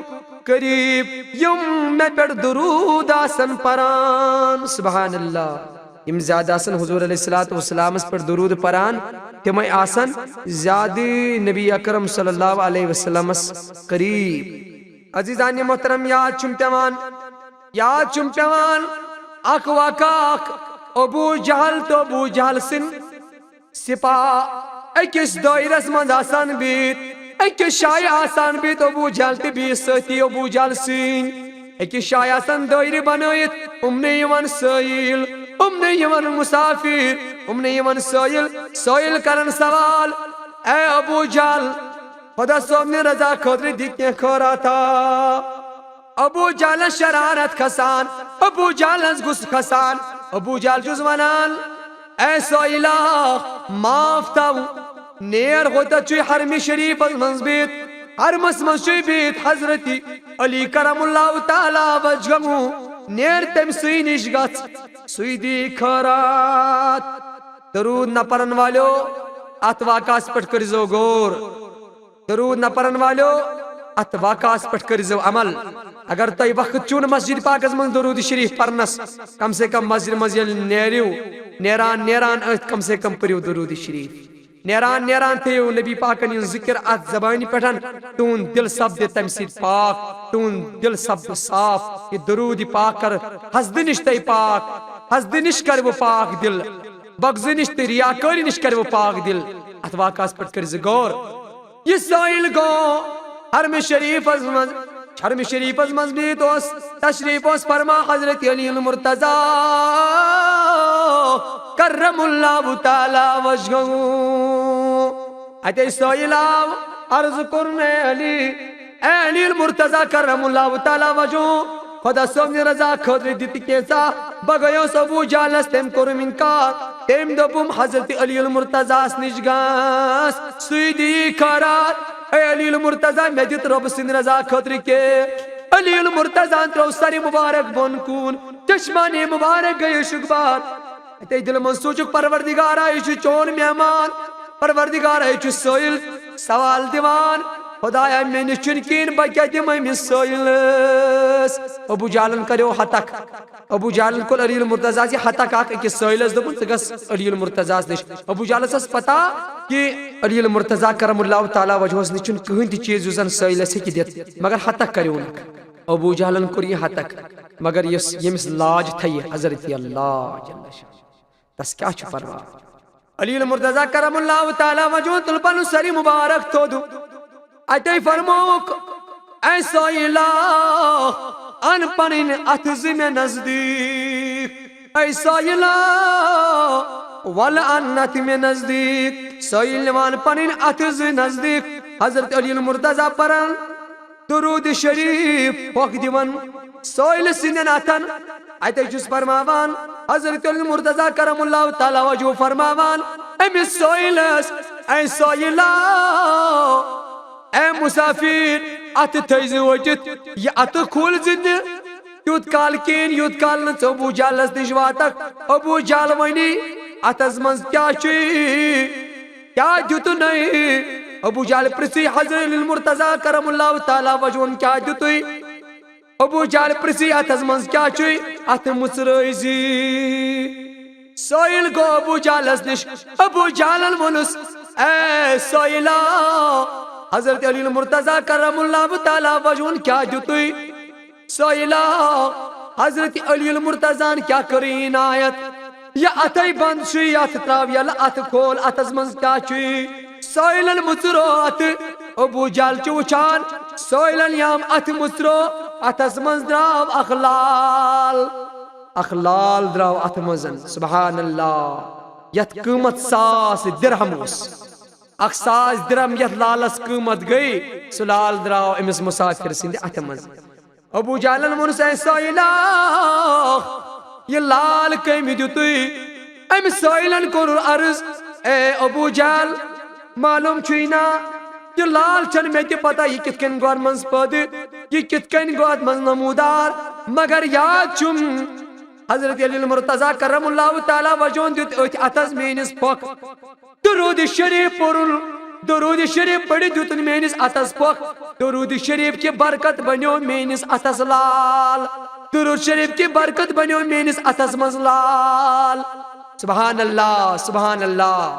قریب، یِم مےٚ پٮ۪ٹھ درود آسن پران۔ سبحان اللہ۔ یِم زیادٕ آسن حضور علیہ الصلوۃ والسلامس پٮ۪ٹھ درود پران، تِمے آسن زیادٕ نبی اکرم صلی اللہ علیہ وسلمس قریب۔ عزیزان محترم، یاد چھُم پٮ۪وان، یاد چھُم پٮ۪وان اکھ واقعہ اکھ، ابو جہل تہٕ ابو جہل سٕنٛدۍ سپاہ أکِس دٲیرس منٛز آسان بِہِتھ، أکِس جایہِ آسان بِہِتھ، ابو جہل تہٕ بیٚیِس سٲتھی ابو جہل سٕنٛدۍ أکِس جایہِ آسان دٲیرٕ بنٲیِتھ، یِمنٕے یِوان سٲیِل، یِمنٕے یِوان مسافر، یِمنٕے یِوان سٲیِل، سٲیِل کران سوال، اے ابو جہل، خدا صٲبنہِ رضا خٲطرٕ دِ کینٛہہ خٲراتھا۔ ابو جہلس شرارت کھسان، ابو جہلس غصہٕ کھسان، ابو جہل چھُس ونان، اے سٲیِلا، معاف تھاو، نیر ہوتتھ چھُے حرمِ شریفس منٛز بِہِتھ، حرمس منٛز چھُے بِہِتھ حضرت علی کرم اللہ تعالیٰ وجہہ، نیر تٔمۍ سٕے نِش گژھ، سُے دی خٲرات۔ درود نہ پرن والیو، اتھ واقعس پٮ۪ٹھ کٔرزیو غور۔ درود نہ پرن والیو، اتھ واقعس پٮ۪ٹھ کٔرزیو عمل۔ اگر تۄہہِ وقت چھُو نہٕ مسجد پاکس منٛز درود شریف پرنس، کم سے کم مسجد منٛز ییٚلہِ نیرِو، نیران نیران أتھۍ کم سے کم پٔرِو درود شریف۔ نیران نیران تھٲیِو نبی پاکن ہُنٛد ذکر اتھ زبانہِ پٮ۪ٹھ، تُہُنٛد دل سپدِ تمہِ سۭتۍ پاک، تُہُنٛد دل سپدِ صاف۔ یہِ درود پاک کر حسدٕ نِش تۄہہِ پاک، حسدٕ نِش کرِ وۄنۍ پاک دل، بغضہٕ نِش تہٕ ریاکٲری نِش کرِ وۄنۍ پاک دل۔ اتھ واقعس پٮ۪ٹھ کٔرۍ زِ غور۔ یہِ سٲیِل گوٚو حرم شریفس منٛز، حرم شریفس منٛز بِہِتھ اوس، تشریف اوس فرما حضرت علی المرتضی کرم اللہ تعالی وجہہ۔ اتے سٲیِل آو، عرض کوٚرُن، اے علی، اے علی المرتضی کرم اللہ تعالی وجہہ، خدا صٲبنہِ رضا خٲطرٕ دِ تہٕ کینٛژھا۔ بہٕ گٔیوس ابو جہلس، تٔمۍ کوٚرُم انکار۔ تٔمۍ دوٚپُم، حضرت علی المرتضیٰ ہس نِش گژھ، سُے دِیی خٲرات۔ اے علی المرتضیٰ، مےٚ دیُت رۄبہٕ سٕنٛدِ رضا خٲطرٕ کینٛہہ۔ علی المرتضیٰ ہن ترٛوو سرِ مبارک بۄن کُن، چشمانِ مبارک گٔیہِ شُکبار۔ اتے دِلہٕ منٛز سوٗنٛچُکھ، پروردگارا، یہِ چھُ چون مہمان، پروردگارا، یہِ چھُ سٲیِل سوال دِوان، خدایا، مےٚ نِش چھُنہٕ کِہیٖنۍ، بہٕ کیٛاہ دِمہٕ أمِس سٲیِلس؟ ابو جہلن کریو ہتک۔ ابو جہلن کوٚر علی المرتضیٰ ہس یہِ ہتک اکھ أکِس سٲیِلس، دوٚپُن، ژٕ گژھ علی المرتضیٰ ہس نِش۔ ابو جہلس ٲس پتہ کہِ علی المرتضیٰ کرم اللہ تعالیٰ وجہس نِش چھُنہٕ کٕہٕنۍ تہِ چیٖز یُس زن سٲیِلس ہیٚکہِ دِتھ، مگر ہتک کریونکھ۔ ابو جہلن کوٚر یہِ ہتک، مگر یُس ییٚمِس لاج تھایہِ حضرت اللہ جل شانہ، تس کیٛاہ چھُ پرواے؟ علی المرتضیٰ کرم اللہ تعالیٰ وجہہ تُل پنُن سرِ مبارک تھوٚد۔ اتے فرمووُکھ، اے سٲیِلا، ان پنٕنۍ اتھٕ زٕ مےٚ نزدیٖک۔ اے سٲیِلا، ولہٕ ان اتھٕ مےٚ نزدیٖک۔ سٲیِل نِوان پنٕنۍ اتھٕ زٕ نزدیٖک۔ حضرت علی المرتضیٰ پران درود شریف پھۄکھ دِوان سٲیِل سٕنٛدٮ۪ن اتھن۔ اتے چھُس فرماوان، حضرت علی المرتضیٰ کرم اللہ تعالیٰ وجہہ فرماوان أمِس سٲیِلس، اے سٲیِلا، اے مسافر، اتھٕ تھٲیزِ ؤٹِتھ، یہِ اتھٕ کھول زِ نہٕ تیوٗت کال کِہیٖنۍ، یوٗت کال نہٕ ژٕ ابو جہلس نِش واتکھ۔ ابو جہل ونی، اتھس منٛز کیٛاہ چھُے؟ کیٛاہ دیُتُن؟ ابو جہل پرژھی حضرت علی المرتضیٰ کرم اللہ تعالیٰ وجہن کیٛاہ دیُتُے؟ ابو جہل پرژھی، اتھس منٛز کیٛاہ چھُے؟ اتھٕ مُژرٲے زِ۔ سٲیِل گوٚو ابو جہلس نِش۔ ابو جہلن ووٚنُس، اے سٲیِلا، حضرت علی المرتضیٰ کرم اللہ تعالیٰ وجہن کیٛاہ دیُتُے؟ سٲیِلا، حضرت علی المرتضیٰ ہن کیٛاہ کٔرٕے عنایت؟ یہِ اتھے بند چھُے، اتھٕ تراو یلہٕ، اتھٕ کھول، اتھس منٛز کیٛاہ چھُے؟ سٲیِلن مُژرو اتھٕ۔ ابو جہل چھُ وٕچھان، سٲیِلن یام اتھٕ مُژرو، اتھس منٛز دراو اکھ لال، اکھ لال دراو اتھٕ منٛز۔ سبحان اللہ، یتھ قۭمتھ ساس درہم اوس۔ اکھ ساس درہم یتھ لالس قۭمتھ گٔے، سُہ لال دراو أمِس مسافر سٕنٛدِ اتھٕ منٛز۔ ابو جہلن ووٚنُس، اے سٲیِلا، یہِ لال کٔمۍ دیُتُے؟ أمۍ سٲیِلن کوٚر عرض، اے ابو جہل، معلوم چھُے نا، یہِ لال چھَنہٕ مےٚ تہِ پتہ، یہِ کِتھ کٔنۍ گوٚو منٛز پٲدٕ، یہِ کِتھ کٔنۍ گوٚو منٛز نمودار، مگر یاد چھُم، حضرت علی المرتضیٰ کرم اللہ تعالیٰ وجہن دیُت أتھۍ اتھس میٲنِس پھۄکھ۔ درود شریف پوٚرُن، درود شریف پٔرِتھ دیُتُن میٲنِس اتھس پھۄکھ۔ درود شریف کہِ برکت بنیو میٲنِس اتھس لال۔ درود شریف کہِ برکت بنیو میٲنِس اتھس منٛز لال۔ سبحان اللہ، سبحان اللہ۔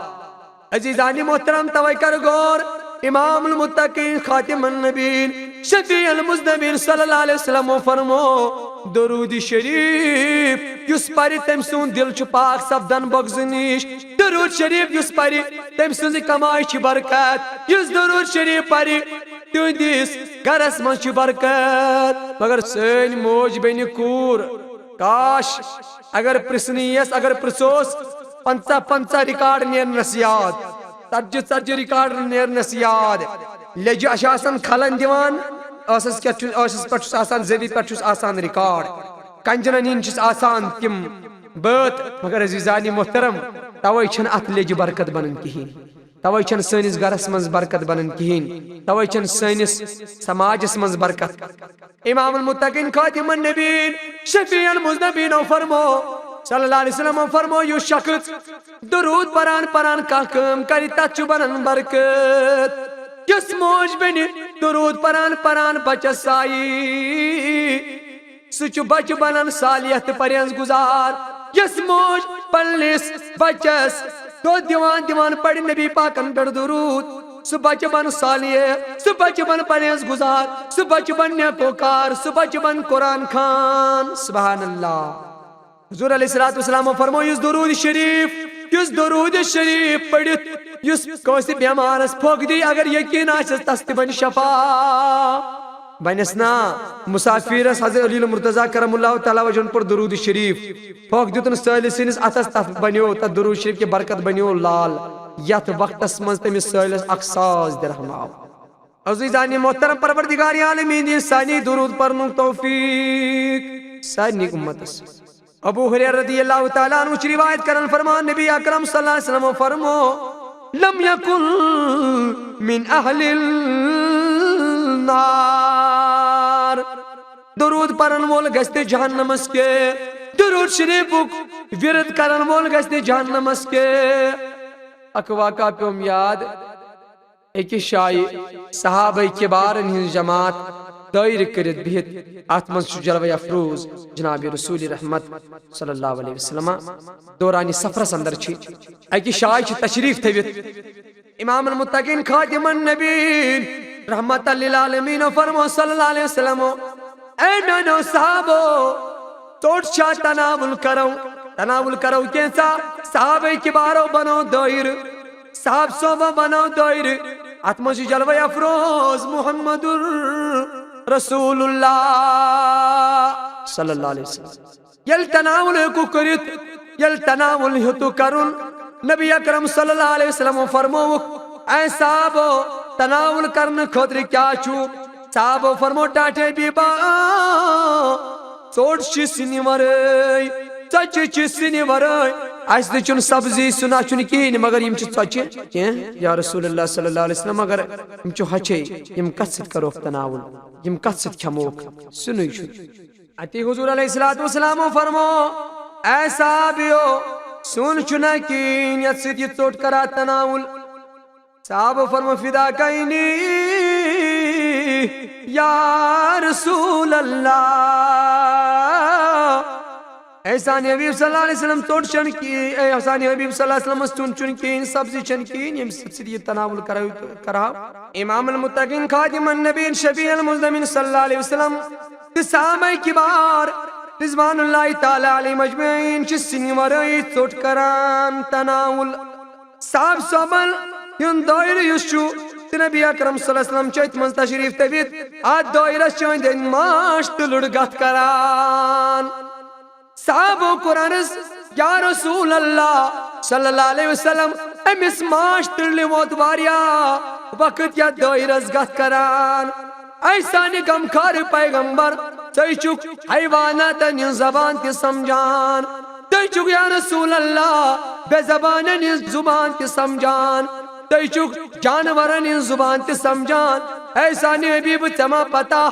عزیزانِ محترم، توے کر غور، امام المتقین، خاتم النبیین، شفیع المذنبین صلی اللہ علیہ وسلم فرمو، درود شریف یُس پرِ، تٔمۍ سُنٛد دل چھُ پاک سپدان بغضہٕ نِش۔ درود شریف یُس پرِ، تٔمۍ سٕنٛزِ کمایہِ چھِ برکت۔ یُس درود شریف پرِ، تِہنٛدِس گرس منٛز چھِ برکت۔ مگر سٲنۍ موج بیٚنہِ کوٗر، کاش، اگر پرژھنہٕ یِیَس، اگر پرژھوس، پنٛژاہ پنٛژاہ ریکارڈ نیرنس یاد، ژتجی ژتجی ریکارڈ نیرنس یاد۔ لیٚجہِ چھِ آسان کھلن دِوان، ٲسس کیٛاہ چھُ، ٲسس پٮ۪ٹھ چھُس آسان، زیوِ پٮ۪ٹھ چھُس آسان ریکارڈ، کنجنن ہِنٛدۍ چھِس آسان تِم بٲتھ۔ مگر عزیزانِ محترم، توے چھنہٕ اتھ لیٚجہِ برکت بنان کِہیٖنۍ، توے چھنہٕ سٲنِس گرس منٛز برکت بنان کِہیٖنۍ، توے چھنہٕ سٲنِس سماجس منٛز برکت۔ امام المتقین، خاتم النبیین، شفیع المذنبین فرمو، صلی اللہ علیہ وسلم فرمو، یُس شخص درود پران پران کانٛہہ کٲم کرِ، تتھ چھُ بنان برکت۔ یۄس موج بیٚنہِ درود پران پران بچس سایہِ، سُہ چھُ بچہٕ بنان صالح تہٕ پرہیز گزار۔ یۄس موج پننِس بچس دۄہ دِوان دِوان پرِ نبی پاکن پٮ۪ٹھ درود۔ سُہ بچہِ بن صالح، سُہ بچہِ بن پرہیز گزار، سُہ بچہِ بن نیکوکار، سُہ بچہِ بن قرآن خان۔ سبحان اللہ۔ حضور علیہ الصلوۃ والسلام فرمو، یُس درود شریف، یُس درود شریف پٔرِتھ یُس کٲنٛسہِ بٮ۪مارس پھۄکھ دی، اگر یقین آسٮ۪س، تس تہِ بنہِ شفا۔ بنٮ۪س نا؟ مسافرس حضرت علی المرتضی کرم اللہ تعالیٰ وجہن پوٚر درود شریف، پھۄکھ دیُتن سٲلِس سٕنٛدِس اتھس، تتھ بنیو، تتھ درود شریف کہِ برکت بنیو لال، یتھ وقتس منٛز تٔمِس سٲلِس اکھ ساس درہم آو۔ عزیزانِ محترم، پروردگار عالمین دِیِن سانی درود پرنُک توفیق سارنٕے امتس۔ ابو ہریرہ رضی اللہ تعالیٰ عنہ چھِ روایت کران، فرمان نبی اکرم صلی اللہ علیہ وسلم فرمو، لم یکن من اہل النار، درود پرن وول گژھِ نہٕ جہنمس کینٛہہ، درود شریفُک ورد کرن وول گژھِ نہٕ جہنمس کینٛہہ۔ اکھ واقعہ پیوم یاد، أکِس جایہِ صحابہ کبارن ہٕنٛز جماعت دٲیرٕ کٔرِتھ بِہِتھ، اتھ منٛز چھُ جلوہ افروز جناب رسول رحمت صلی اللہ علیہ وسلم۔ دوران سفرس اندر چھِ اکہِ جایہِ چھِ تشریف تھٲوِتھ امام المتقین خاتم النبیین رحمت للعالمین فرمو صلی اللہ علیہ وسلم، اے میانیو صحابو، ژوٚٹ چھا تناول کرو؟ تناول کرو کینٛژھا؟ صحابہ کبارو بنو دٲیرٕ، صاحب صٲبہ بنو دٲیرٕ، اتھ منٛز چھُ جلوہ افروز محمد رسول اللہ صلی اللہ علیہ وسلم۔ ییٚلہِ تناول ہیوٚکُکھ کٔرِتھ، ییٚلہِ تناول ہیوٚتُکھ کرُن، نبی اکرم صلی اللہ علیہ وسلم فرمووُکھ، اے صحابو، تناول کرنہٕ خٲطرٕ کیٛاہ چھُ؟ صحابو فرمو، ٹاٹھے بیبا، ژوٚٹ چھِ سِنہِ ورٲے، ژۄچہِ چھِ سِنہِ ورٲے، اَسہِ تہِ چھُنہٕ سبزی سیُن اَسہِ چھُنہٕ کِہیٖنۍ، مگر یِم چھِ ژۄچہِ کینٛہہ۔ یا رسول اللہ صلی اللہ علیہ وسلم، مگر یِم چھِ ہۄچھے، یِم کتھ سۭتۍ کروکھ تناول؟ یِم کتھ سۭتۍ کھٮ۪موکھ؟ سِنُے چھُنہٕ۔ اتی حضور علیہ الصلوۃ والسلام فرمو، اے صحابیو، سیُن چھُنہ کِہیٖنۍ یتھ سۭتۍ یہِ ژوٚٹ کرا تناول؟ صحابو فرمو، فدا کینی یا رسول اللہ۔ اے سانہِ حبیب صلی اللہ علیہ وسلم، ژوٚٹ چھنہٕ کِہیٖنۍ، اے سانہِ حبیب صلی اللہ علیہ وسلم، سیُن چھُنہٕ کِہیٖنۍ، سبزی چھنہٕ کِہیٖنۍ، ییٚمہِ سۭتۍ یہِ تناول کرو، کرہاو۔ امام المتقین خاتم النبیین شفیع المذنبین صلی اللہ علیہ وسلم تہٕ صحابہ کبار رضوان اللہ تعالیٰ علیہم اجمعین چھِ سِنہِ ورٲے ژوٚٹ کران تناول۔ صاحب صٲبن ہُنٛد دٲیرٕ یُس چھُ، تہٕ نبی اکرم صلی اللہ علیہ وسلم چھِ أتھۍ منٛز تشریف تھٲوِتھ، اتھ دٲیرس چھِ أنٛدۍ أنٛدۍ ماچھ تہٕ لٔڑ گتھ کران۔ صحابو کوٚر عرض، یا رسول اللہ صلی اللہ علیہ وسلم، أمِس ماچھ تُلنہِ ووت واریاہ وقت یتھ دٲیرس گتھ کران۔ اے سانہِ غمخار پیغمبر، ژٕ چھُکھ حیواناتن ہٕنٛز زبان تہِ سمجھان، تُہۍ چھُکھ یا رسول اللہ بے زبانن ہٕنٛز زبان تہِ سمجھان، تُہۍ چھُکھ جانورن ہٕنٛز زبان تہِ سمجھان۔ اے سانہِ حبیب، ژےٚ ما پتہ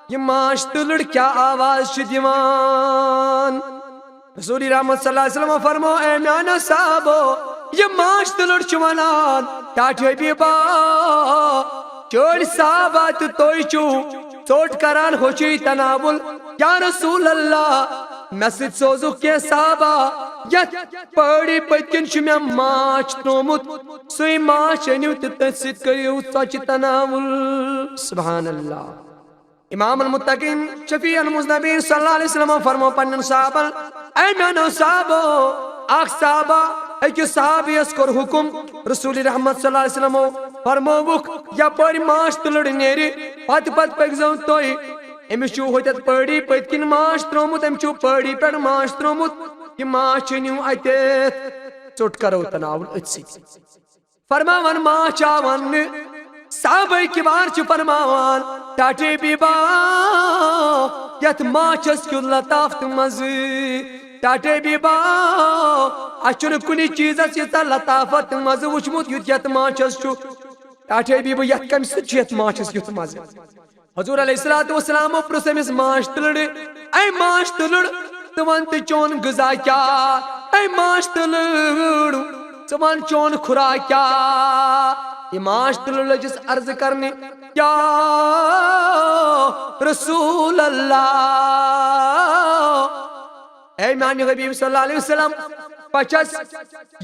یہِ ماچھ تُلٕر کیٛاہ آواز چھِ دِوان؟ رسول رحمت صلی اللہ علیہ وسلم فرمو، اے میانیو صحابو، یہِ ماچھ تُلٕر چھُ ونان، ٹاٹھۍ حبیبا، چٲنۍ صحابہ تہٕ تُہۍ چھِو ژوٚٹ کران، ہوٚچھُے تناول۔ یا رسول اللہ، مےٚ سۭتۍ سوزُکھ کینٛہہ صحابہ، یتھ پہٲڑی پٔتۍ کِنۍ چھُ مےٚ ماچھ ترٛوومُت، سُے ماچھ أنِو تہٕ تٔتھۍ سۭتۍ کٔرِو ژۄچہِ تناول۔ سبحان اللہ۔ امام المتقین شفیع المذنبین صلی اللہ علیہ وسلم فرمو پننٮ۪ن صحابن، اے میانیو صحابو، اکھ صحابہ، أکِس صحابیس کوٚر حکم، رسول رحمت صلی اللہ علیہ وسلمو فرمووُکھ، یپٲرۍ ماچھ تُلٕر نیرِ، پتہٕ پتہٕ پٔکۍزیو تُہۍ۔ أمِس چھُ ہوٚتٮ۪تھ پہٲڑی پٔتۍ کِنۍ ماچھ ترٛوومُت، أمۍ چھُ پہٲڑی پٮ۪ٹھ ماچھ ترٛوومُت، یہِ ماچھ أنِو اتٮ۪تھ، ژوٚٹ کرو تناول أتھۍ سۭتۍ۔ فرماوان ماچھ آو اننہٕ، صحابہ کبار چھِ فرماوان، ٹاٹھے بیبا، یتھ ماچھس کیُتھ لطافت مزٕ، ٹاٹھے بیبا، اسہِ چھُنہٕ کُنہِ چیٖزس ییٖژاہ لطافت مزٕ وُچھمُت یُتھ یتھ ماچھس چھُ۔ ٹاٹھے بیبا، یتھ کمہِ سۭتۍ چھُ یتھ ماچھس یُتھ مزٕ؟ حضور علیہ الصلوۃ والسلامو پرُژھ أمِس ماچھ تُلٕر، اے ماچھ تُلٕر، ژٕ وَن تہٕ چون غذا کیٛاہ؟ اے ماچھ تُلٕر، ژٕ وَن چون خوراک کیٛاہ؟ یہِ ماچھ تُلٕر لٔجِس عرض کرنہِ، یا رسول اللہ، اے میانہِ حبیب صلی اللہ علیہ وسلم، پچھس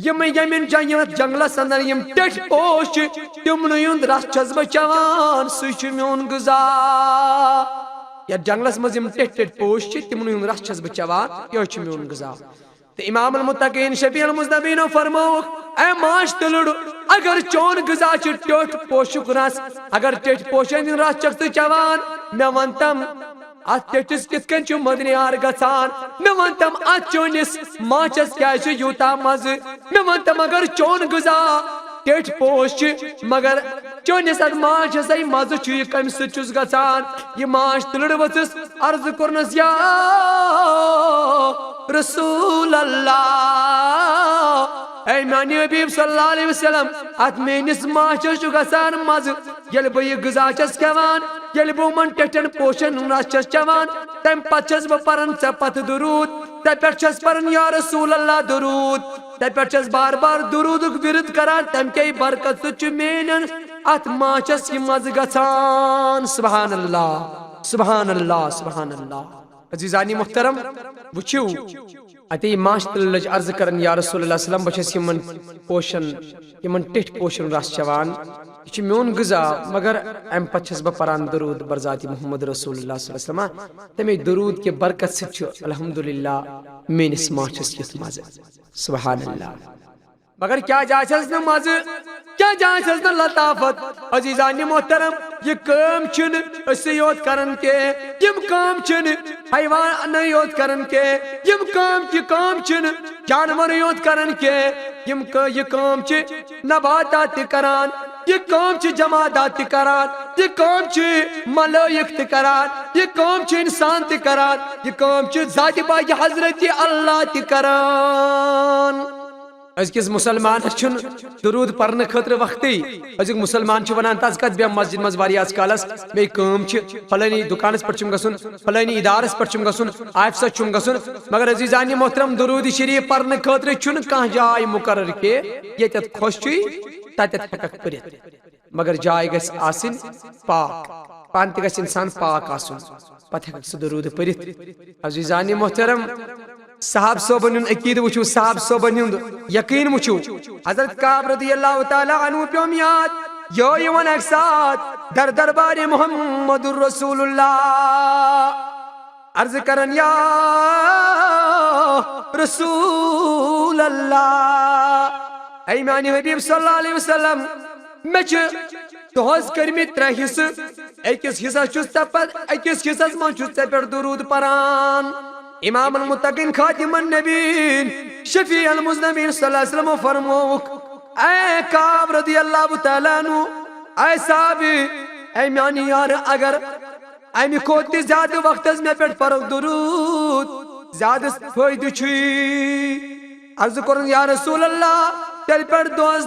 یِم ییٚمٮ۪ن جنگ-، یَتھ جنگلس اندر یِم ٹٮ۪ٹھۍ پوش چھِ، تِمنٕے ہُنٛد رس چھَس بہٕ چٮ۪وان، سُے چھُ میون غذا۔ یَتھ جنگلس منٛز یِم ٹٮ۪ٹھۍ ٹٮ۪ٹھۍ پوش چھِ، تِمنٕے ہُنٛد رس چھَس بہٕ چٮ۪وان، یِہوٚے چھُ میون غذا۔ تہٕ امام المتقین شفیع المذنبینو فرمووُکھ، اے ماچھ تُلُر، اگر چون غذا چھُ ٹیوٚٹھ پوشُک رس، اگر ٹیٚٹھۍ پوشن ہُنٛد رس چھکھ ژٕ چٮ۪وان، مےٚ وَن تم، اتھ ٹیٚٹھِس کِتھ کٔنۍ چھُ مدنیار گژھان؟ مےٚ وَن تم، اتھ چٲنِس ماچھس کیازِ چھُ یوٗتاہ مزٕ؟ مےٚ وَن تم، اگر چون غذا ٹیٚٹھۍ پوش چھِ، مگر چٲنِس اتھ ماچھس ہے مزٕ چھُ، یہِ کمہِ سۭتۍ چھُس گژھان؟ یہِ ماچھ تُلٕر ؤژھٕس، عرض کوٚرنس، یا رسول اللہ، اے میانہِ حبیب صلی اللہ علیہ وسلم، اتھ میٲنِس ماچھس چھُ گژھان مزٕ، ییٚلہِ بہٕ یہِ غذا چھَس کھٮ۪وان، ییٚلہِ بہٕ یِمن ٹٮ۪ٹھٮ۪ن پوشن ہُنٛد رس چھَس چٮ۪وان، تمہِ پتہٕ چھَس بہٕ پران ژےٚ پتہٕ درود، ژےٚ پٮ۪ٹھ چھَس پران یا رسول اللہ درود، ژےٚ پٮ۪ٹھ چھَس بار بار درودُک ورد کران، تمہِ کے برکت سۭتۍ چھُ میٲنٮ۪ن اتھ ماچھس یہِ مزٕ گژھان۔ سبحان اللہ، سبحان اللہ، سبحان اللہ۔ عزیزانی محترم، وٕچھِو، اتے ماچھ تُلٕر لٔج عرض کران، یا رسول اللہ صلی اللہ علیہ وسلم، بہٕ چھَس یِمن پوشن، یِمن ٹیٚٹھۍ پوشن رس چٮ۪وان، یہِ چھُ میون غذا، مگر امہِ پتہٕ چھَس بہٕ پران درود بر ذاتِ محمد رسول اللہ صلی اللہ علیہ وسلم۔ تمے درود کہِ برکت سۭتۍ چھُ الحمدللہ میٲنِس ماچھس یُتھ مزٕ۔ سبحان اللہ۔ مگر کیٛازِ آسٮ۪س نہٕ مزٕ؟ کیٛازِ آسٮ۪س نہٕ لطافت؟ عزیزانِ محترم، یہِ کٲم چھِنہٕ أسۍ یوت کران کینٛہہ، یِم کٲم چھِنہٕ حیوانٕے یوت کران کینٛہہ، یِم کٲم، یہِ کٲم چھِنہٕ جانورٕے یوت کران کینٛہہ، یِم کٲ-، یہِ کٲم چھِ نباتات تہِ کران، یہِ کٲم چھِ جمادات تہِ کران، یہِ کٲم چھِ ملٲیِک تہِ کران، یہِ کٲم چھِ انسان تہِ کران، یہِ کٲم چھِ ذاتِ پاکِ حضرتِ اللہ تہِ کران۔ أزکِس مُسلمانس چھُنہٕ درود پرنہٕ خٲطرٕ وقتٕے۔ أزیُک مُسلمان چھُ ونان، "تس کتھ بیٚہمہٕ مسجد منٛز واریاہس کالس، مےٚ کٲم چھِ، فلٲنی دُکانس پٮ۪ٹھ چھُم گژھُن، فلٲنی ادارس پٮ۪ٹھ چھُم گژھُن، آفسس چھُم گژھُن۔" مگر عزیزانِ محترم، درود شریف پرنہٕ خٲطرٕ چھُنہٕ کانٛہہ جاے مقرر کہِ ییٚتٮ۪تھ خۄش چھُے، تتٮ۪تھ ہٮ۪ککھ پٔرِتھ۔ مگر جاے گژھِ آسٕنۍ پاک، پانہٕ تہِ گژھِ انسان پاک آسُن، پتہٕ ہٮ۪ککھ سُہ درود پٔرِتھ۔ عزیزانِ محترم، صحاب صٲبن ہُنٛد عقیدٕ وٕچھِو، صحاب صٲبن ہُنٛد یقین وٕچھِو۔ حضرت کعب رضی اللہ تعالیٰ عنہ پیوٚم یاد، یہِ یِوان اکہِ ساتہٕ در دربارِ محمد رسول اللہ، عرض کران، یا رسول اللہ، اے میانہِ حبیب صلی اللہ علیہ وسلم، مےٚ چھِ دۄہس کٔرمٕتۍ ترٛےٚ حصہٕ، أکِس حصس چھُس ژےٚ پتہٕ، أکِس حصس منٛز چھُس ژےٚ پٮ۪ٹھ درود پران۔ امام المتقین خاتم النبیین شفیع المذنبین صلی اللہ علیہ وسلم فرمووُکھ، اے کعب رضی اللہ تعالیٰ عنہ، اے صحابی، اے میانہِ یارٕ، اگر امہِ کھۄتہٕ تہِ زیادٕ وقتس مےٚ پٮ۪ٹھ پرو درود، زیادٕ فٲیدٕ چھُے۔ عرض کوٚرُن، یا رسول اللہ، تیٚلہِ پٮ۪ٹھ دۄہس،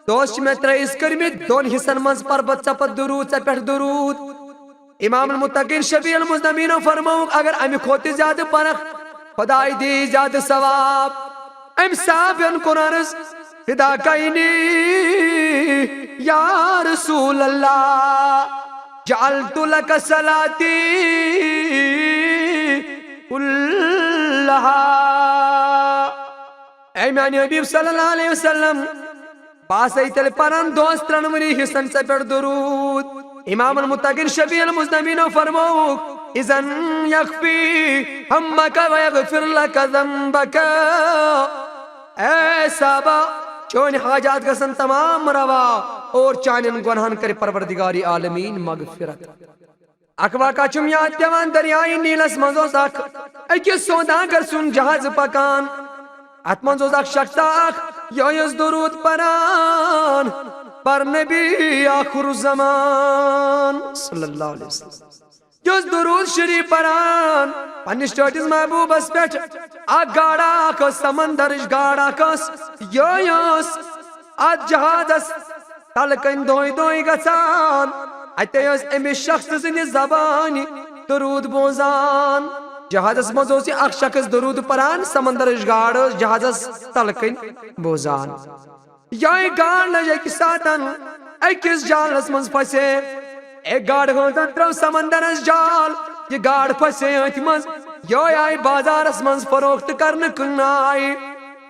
دۄہس چھِ مےٚ ترٛےٚ حصہٕ کٔرمٕتۍ، دۄن حصن منٛز پرٕ بہٕ ژےٚ پتہٕ درود، ژےٚ پٮ۪ٹھ درود۔ امام المتقین شفیع المذنبینو فرمووُکھ، اگر امہِ کھۄتہٕ تہِ زیادٕ پرکھ، خداے دی زیادٕ ثواب۔ أمۍ صحابین کوٚر عرض، فداک عینی یا رسول اللہ، جعلت لک صلاتی کلہا۔ اے میانہِ حبیب صلی اللہ علیہ وسلم، بہٕ آسے تیٚلہِ پران دۄہس ترٛٮ۪نؤنی حصن ژےٚ پٮ۪ٹھ درود۔ امام المتقین شفیع المذنبینو فرمووُکھ، اذن یکفی ہمک و یغفر لک ذنبک۔ اے صحابہ، چٲنۍ حاجات گژھن تمام روا اور چانٮ۪ن گۄنہن کرِ پروردگار عالمین مغفرت۔ اکھ واقعہ چھُم یاد پٮ۪وان، دریائے نیلس منٛز اوس اکھ أکِس سوداگر سُنٛد جہاز پکان۔ اتھ منٛز اوس اکھ شخص اکھ، یہِ اوس درود پران بر نبی آخر الزمان صلی اللہ علیہ وسلم۔ یہِ اوس درود شریف پران پننِس ٹٲٹھِس محبوبس پٮ۪ٹھ۔ اکھ گاڈا اکھ ٲس سمندرٕچ گاڈ اکھ ٲس، یہِ ٲس اتھ جہازس تلہٕ کنۍ دۄہے دۄہے گژھان۔ اتے ٲسۍ أمِس شخص سٕنٛدِ زبانہِ درود بوزان۔ جہازس منٛز اوس یہِ اکھ شخص درود پران، سمندرٕچ گاڈ ٲس جہازس تلہٕ کنۍ بوزان۔ یہے گاڈ لٔج أکِس ساتن أکِس جالس منٛز پھسے۔ أکۍ گاڈٕ ہٲنزن ترٲو سمندرس جال، یہِ گاڈ پھسے أتھۍ منٛز۔ یہے آیہِ بازارس منٛز فروخت کرنہٕ، کٕننہٕ آیہِ۔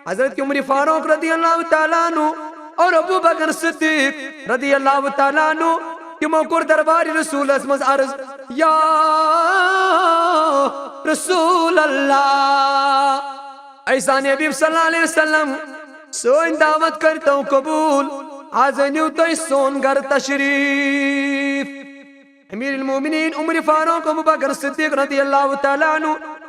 حضرت عمر فاروق رضی اللہ تعالیٰ عنہ اور ابو بکر صدیق رضی اللہ تعالیٰ عنہ، تِمو کوٚر دربار رسولس منٛز عرض، یا رسول اللہ، اے سانہِ حبیب صلی اللہ علیہ وسلم، سٲنۍ دعوت کٔرتو قبول، از أنِو تُہۍ سون گرٕ تشریف۔ امیر المومنین عمر فاروق ابو بکر صدیق رضی اللہ تعالیٰ عنہ،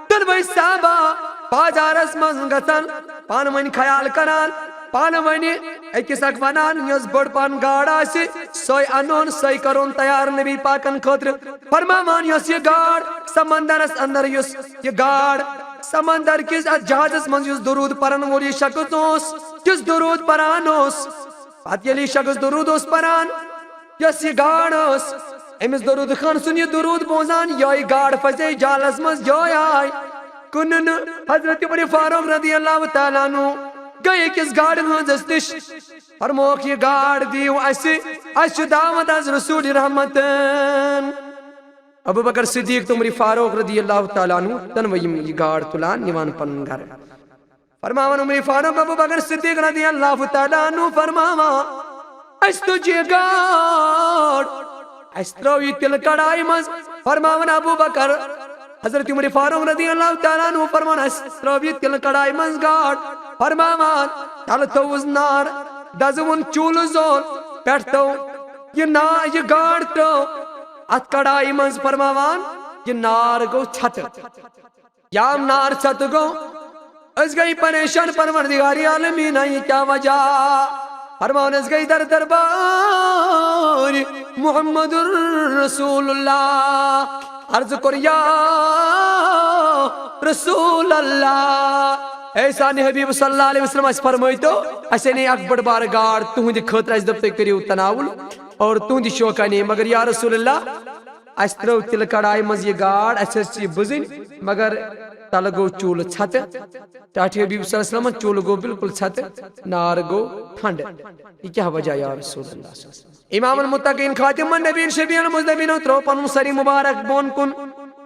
دۄنوے صحابہ بازارس منٛز گژھان، پانہٕ ؤنۍ خیال کران، پانہٕ ؤنۍ أکِس اکھ ونان، یۄس بٔڑ پہن گاڈ آسہِ، سۄے انون، سۄے کرون تیار نبی پاکن خٲطرٕ۔ فرماوان، یۄس یہِ گاڈ سمندرس اندر، یُس یہِ گاڈ سمندر کِس اتھ جہازس منٛز یُس درود پرن وول یہِ شخص اوس، یُس درود پران اوس، پتہٕ ییٚلہِ یہِ شخص درود اوس پران، یۄس یہِ گاڈ ٲس، أمِس درود خان سُنٛد یہِ درود بوزان، یِہوٚے گاڈ پھسے جالس منٛز، یِہوٚے آے کٕننہٕ۔ حضرت عمر فاروق رضی اللہ تعالیٰ عنہ گٔے أکِس گاڈٕ وٲنٛزس نِش، فرمووُکھ، یہِ گاڈ دِیِو اَسہِ، اَسہِ چھِ دعوت از رسول رحمتن۔ ابو بکر صدیق تہٕ عمر فاروق رضی اللہ تعالیٰ عنہ، دۄنوَے یِم یہِ گاڈ تُلان، نِوان پنُن گرٕ۔ فرماوان عمر فاروق، ابو بکر صدیق رضی اللہ تعالیٰ عنہ فرماوان، اَسہِ تُج یہِ گاڈ، اَسہِ ترٲو یہِ تِلہٕ کڑایہِ منٛز۔ فرماوان ابو بکر، حضرت عمر فاروق رضی اللہ تعالیٰ عنہ فرماوان، اَسہِ ترٲو یہِ تِلہٕ کڑایہِ منٛز گاڈ۔ فرماوان، تلہٕ تھوٚوُس نار، دزوُن چوٗلہٕ زول، پٮ۪ٹھ تھوٚو یہِ نا-، یہِ گاڈ ترٲو اَتھ کڑایہِ منٛز۔ فرماوان، یہِ نار گوٚو ژھتہٕ۔ یام نار ژھتہٕ گوٚو۔ أسۍ گٔے پریشان، پروردگار عالمیٖن، یہِ کیٛاہ وجہ؟ فرماوان، أسۍ گٔے در دربار محمد رسول اللہ، عرض کوٚر، یا رسول اللہ، اے سانہِ حبیب صلی اللہ علیہ وسلم، اَسہِ فرمٲیتو، اَسہِ اَنے اکھ بٔڑ بار گاڈ تُہنٛدِ خٲطرٕ، اَسہِ دوٚپ تُہۍ کٔرِو تناول اور تُہنٛدِ شوقہٕ اَنے، مگر یا رسول اللہ، اَسہِ ترٲو تِلہٕ کڑایہِ منٛز یہِ گاڈ، اَسہِ ٲس یہِ بٕزٕنۍ، مگر تلہٕ گوٚو چوٗلہٕ ژھتہٕ۔ ٹاٹھہِ حبیب صلی اللہ علیہ وسلمن چوٗلہٕ گوٚو بالکل ژھتہٕ، نار گوٚو ٹھنڈٕ۔ یہِ کیٛاہ وجہ یا رسول اللہ صلی اللہ علیہ وسلم؟ امام المتقین خاتم النبیین شفیع المذنبین ترٛوو پنُن سری مبارک بۄن کُن۔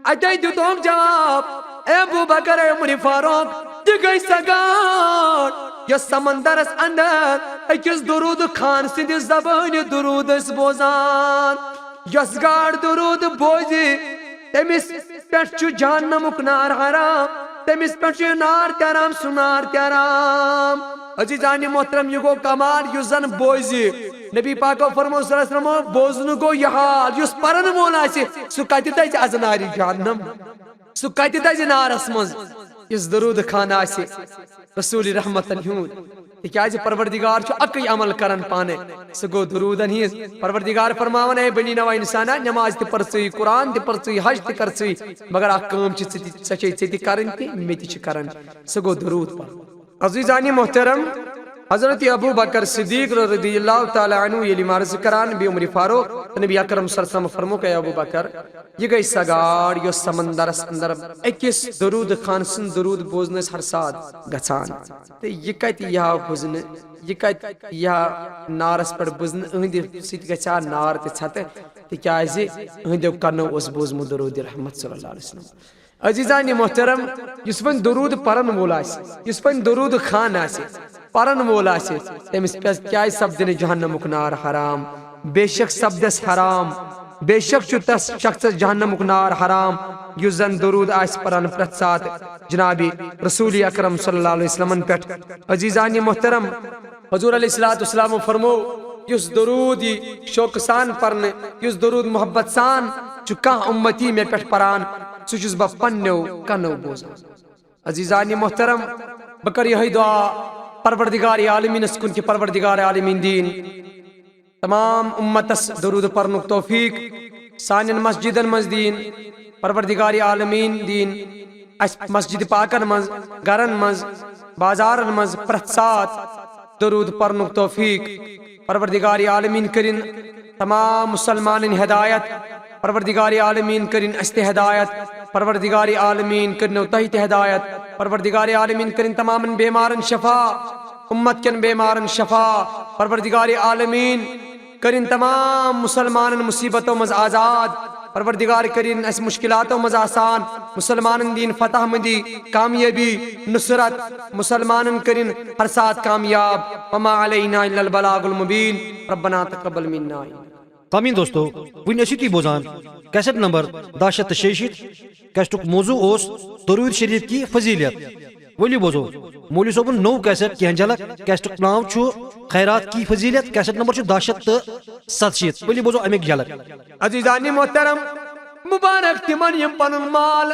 اتے دیُتُکھ جواب، اے ابو بکر، اے عمر فاروق، تہِ گٔے سۄ گاڈ، یۄس سمندرس اندر أکِس درود خان سٕنٛدِ زبٲنہِ درود ٲسۍ بوزان۔ یۄس گاڈ درود بوزِ، تٔمِس پٮ۪ٹھ چھُ جہنمُک نار حرام، تٔمِس پٮ۪ٹھ چھُ یہِ نار تہِ حرام، سُہ نار تہِ حرام۔ عزیزانِ محترم، یہِ گوٚو کمال، یُس زن بوزِ۔ نبی پاکو فرموو صلی اللہ علیہ وسلم، بوزنہٕ گوٚو یہِ حال، یُس پرن وول آسہِ، سُہ کتہِ دزِ از نارِ جہنم؟ سُہ کتہِ دزِ نارس منٛز؟ یُس درود خان آسہِ رسول رحمتن ہُنٛد، تِکیازِ پروردگار چھُ اکٕے عمل کران پانے، سُہ گوٚو درودن ہٕنٛز۔ پروردگار فرماوان، اے بنی نوع انسانا، نماز تہِ پرژٕے، قرآن تہِ پرژٕے، حج تہِ کرژٕے، مگر اکھ کٲم چھِ ژٕ تہِ، سۄ چھے ژےٚ تہِ کرٕنۍ تہٕ مےٚ تہِ چھِ کرٕنۍ، سُہ گوٚو درود پرُن۔ عزیزانِ محترم، حضرت ابو بکر صدیق رضی اللہ تعالیٰ عنہ ییٚلہِ یِم عرض کران، بیٚیہِ عمر فاروق تہٕ نبی اکرم صلی اللہ علیہ وسلم فرمووُکھ، اے ابو بکر، یہِ گٔے سۄ گاڈ یۄس سمندرس اندر أکِس درود خان سُنٛد درود بوزنہٕ ٲسۍ ہر ساتہٕ گژھان۔ تہٕ یہِ کتہِ یی ہا بوزنہٕ، یہِ کتہِ یی ہا نارس پٮ۪ٹھ بوزنہٕ، أہنٛدِ سۭتۍ گژھِ ہا نار تہِ ژھتہٕ، تِکیازِ أہنٛدیو کنو اوس بوزمُت درود رحمت صلی اللہ علیہ وسلم۔ عزیزانِ محترم، یُس وۄنۍ درود پرن وول آسہِ، یُس وۄنۍ درود خان آسہِ، پرن وول آسہِ، تٔمِس پٮ۪ٹھ کیازِ سپدِ نہٕ جہنمُک نار حرام؟ بے شک سپدس حرام، بے شک چھُ تس شخصس جہنمُک نار حرام، یُس زن درود آسہِ پران پرٛٮ۪تھ ساتہٕ جناب رسول اکرم صلی اللہ علیہ وسلمن پٮ۪ٹھ۔ عزیزانِ محترم، حضور علیہ الصلوۃ والسلام فرمو، یُس درود یی شوقہٕ سان پرنہٕ، یُس درود محبت سان چھُ کانٛہہ اُمتی مےٚ پٮ۪ٹھ پران، سُہ چھُس بہٕ پننیو کنو بوزان۔ عزیزانِ محترم، بہٕ کرٕ یِہوٚے دعا پروردگار عالمیٖنس کُن کہِ پروردگار عالمیٖن دِیِن تمام اُمتس درود پرنُک توفیق، سانٮ۪ن مسجدن منٛز دِیِن پروردگار عالمیٖن، دِیِن اسہِ مسجد پاکن منٛز، گرن منٛز، بازارن منٛز پرٛٮ۪تھ ساتہٕ درود پرنُک توفیق۔ پروردگار عالمیٖن کٔرِن تمام مسلمانن ہدایت۔ پروردگار عالمیٖن کٔرِن اسہِ تہِ ہدایت۔ پروردگار عالمیٖن کٔرِنو تۄہہِ تہِ ہدایت۔ پروردگار عالمیٖن کٔرِن تمامن بیمارن شفا، اُمت کٮ۪ن بیمارن شفا۔ پروردگار عالمیٖن کٔرِن تمام مسلمانن مصیبتو منٛز آزاد۔ پروردگار کٔرِن اَسہِ مُشکِلاتو منٛز آسان، مُسلمانن دِن فتح مندی، کامیٲبی، نصرت، مُسلمانن کٔرِن ہر ساتہٕ کامیاب۔ وما علینا الا البلاغ المبین۔ ربنا تقبل منا۔ تامین دوستو، وٕنۍ ٲسِو تُہۍ بوزان کیسٹ نمبر دَہ شیٚتھ تہٕ شیٚیہِ شیٖتھ۔ کیسٹُک موضوع اوس درود شریف کی فضیلت۔ ؤلِو بوزو مولوی صٲبُن نوٚو کیسٹ کینٛہہ جھلک۔ کیسٹُک ناو چھُ خیرات کی فضیلت، کیسٹ نمبر چھُ دَہ شیٚتھ تہٕ ستہٕ شیٖتھ۔ ؤلِو بوزو اَمِکۍ جھلک۔ عزیزانِ محترم، مبارک تِمن یِم پنُن مال،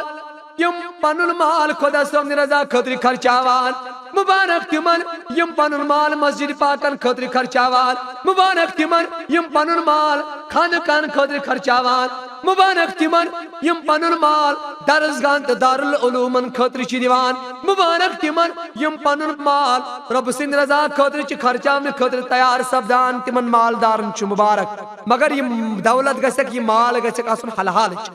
یِم پنُن مال خۄدا صٲبنہِ رضا خٲطرٕ خرچاوان۔ مبارک تِمن یِم پنُن مال مسجد پاکن خٲطرٕ خرچاوان۔ مبارک تِمن یِم پنُن مال خانقاہن خٲطرٕ خرچاوان۔ مبارک تِمن یِم پنُن مال درسگاہن تہٕ دارالعلومن خٲطرٕ چھِ دِوان۔ مبارک تِمن یِم پنُن مال رۄبہٕ سٕنٛدِ رضا خٲطرٕ چھِ خرچاونہٕ خٲطرٕ تیار سپدان۔ تِمن مالدارن چھُ مبارک۔ مگر یہِ دولت گژھٮ۪کھ، یہِ مال گژھٮ۪کھ آسُن حلحالٕچ۔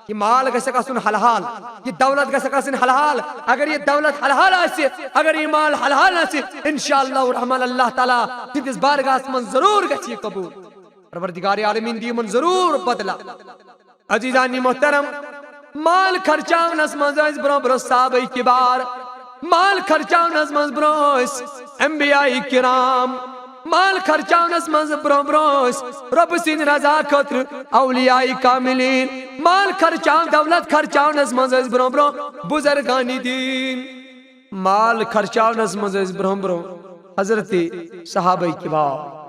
یہِ مال گژھٮ۪کھ آسُن حلحال، یہِ دولت گژھٮ۪کھ آسٕنۍ حلحال۔ اگر یہِ دولت حلحال آسہِ، اگر یہِ مال حلحال آسہِ، انشاءاللہ الرحمن، اللہ تعالیٰ سٕنٛدِس بارگاہس منٛز ضروٗر گژھِ یہِ قبوٗل۔ پروردگار عالمین دِیہِ یِمن ضروٗر بدلہ۔ عزیزانِ محترم، مال خرچاونس منٛز ٲسۍ برونٛہہ برونٛہہ صحابہ کبار، مال خرچاونس منٛز برونٛہہ ٲسۍ انبیاء کرام، مال خرچاونس منٛز برونٛہہ برونٛہہ ٲسۍ رۄبہٕ سٕنٛدِ رضا خٲطرٕ اولیاء کاملین۔ مال خرچاو، دولت خرچاونس منٛز ٲسۍ برونٛہہ برونٛہہ بزرگانِ دیٖن۔ مال خرچاونس منٛز ٲسۍ برونٛہہ برونٛہہ حضرت صحابہ کبار۔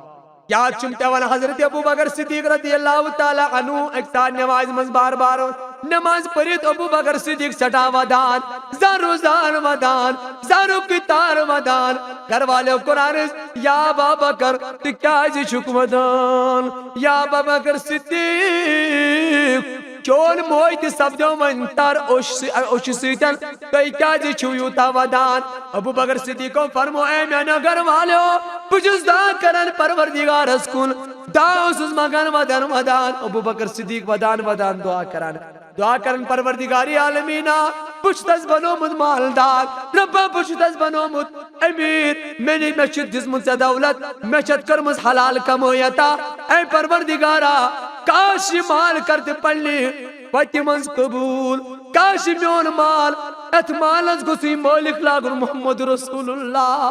یاد چھُم پٮ۪وان حضرت ابو بکر صدیق رضی اللہ تعالیٰ عنہ اکہِ ساتہٕ نمازِ منٛز بار بار نماز پٔرِتھ ابو بکر صدیق سٮ۪ٹھاہ ودان، زارٕ زار ودان، زارُک تار ودان۔ گرٕ والیو کوٚر عرض، یا ابا بکر، تُہۍ کیازِ چھُکھ ودان؟ یا ابا بکر صدیق، چون موج تہِ سپدیو وۄنۍ تر اوٚش سۭ-، اوٚشہِ سۭتۍ، تُہۍ کیازِ چھِو یوٗتاہ ودان؟ ابو بکر صدیقو فرمو، اے میانیو گرٕ والیو، بہٕ چھُس دعا کران پروردگارس کُن، دعا اوسُس منگان ودان ودان۔ ابو بکر صدیق ودان ودان دعا کران، دعا کران، پروردگار عالمینا، بہٕ چھُس تس بنومُت مالدار، رۄبا، بہٕ چھُس تس بنومُت امیر، مےٚ نِش، مےٚ چھِ دِژمٕژ ژےٚ دولت، مےٚ چھَتھ کٔرمٕژ حلال کمٲے عطا۔ اے پروردگارا، کاش یہِ مال کر تہِ پننہِ وتہِ منٛز قبول، کاش یہِ میون مال، اتھ مالس گوٚژھُے مٲلِک لاگُن محمد رسول اللہ۔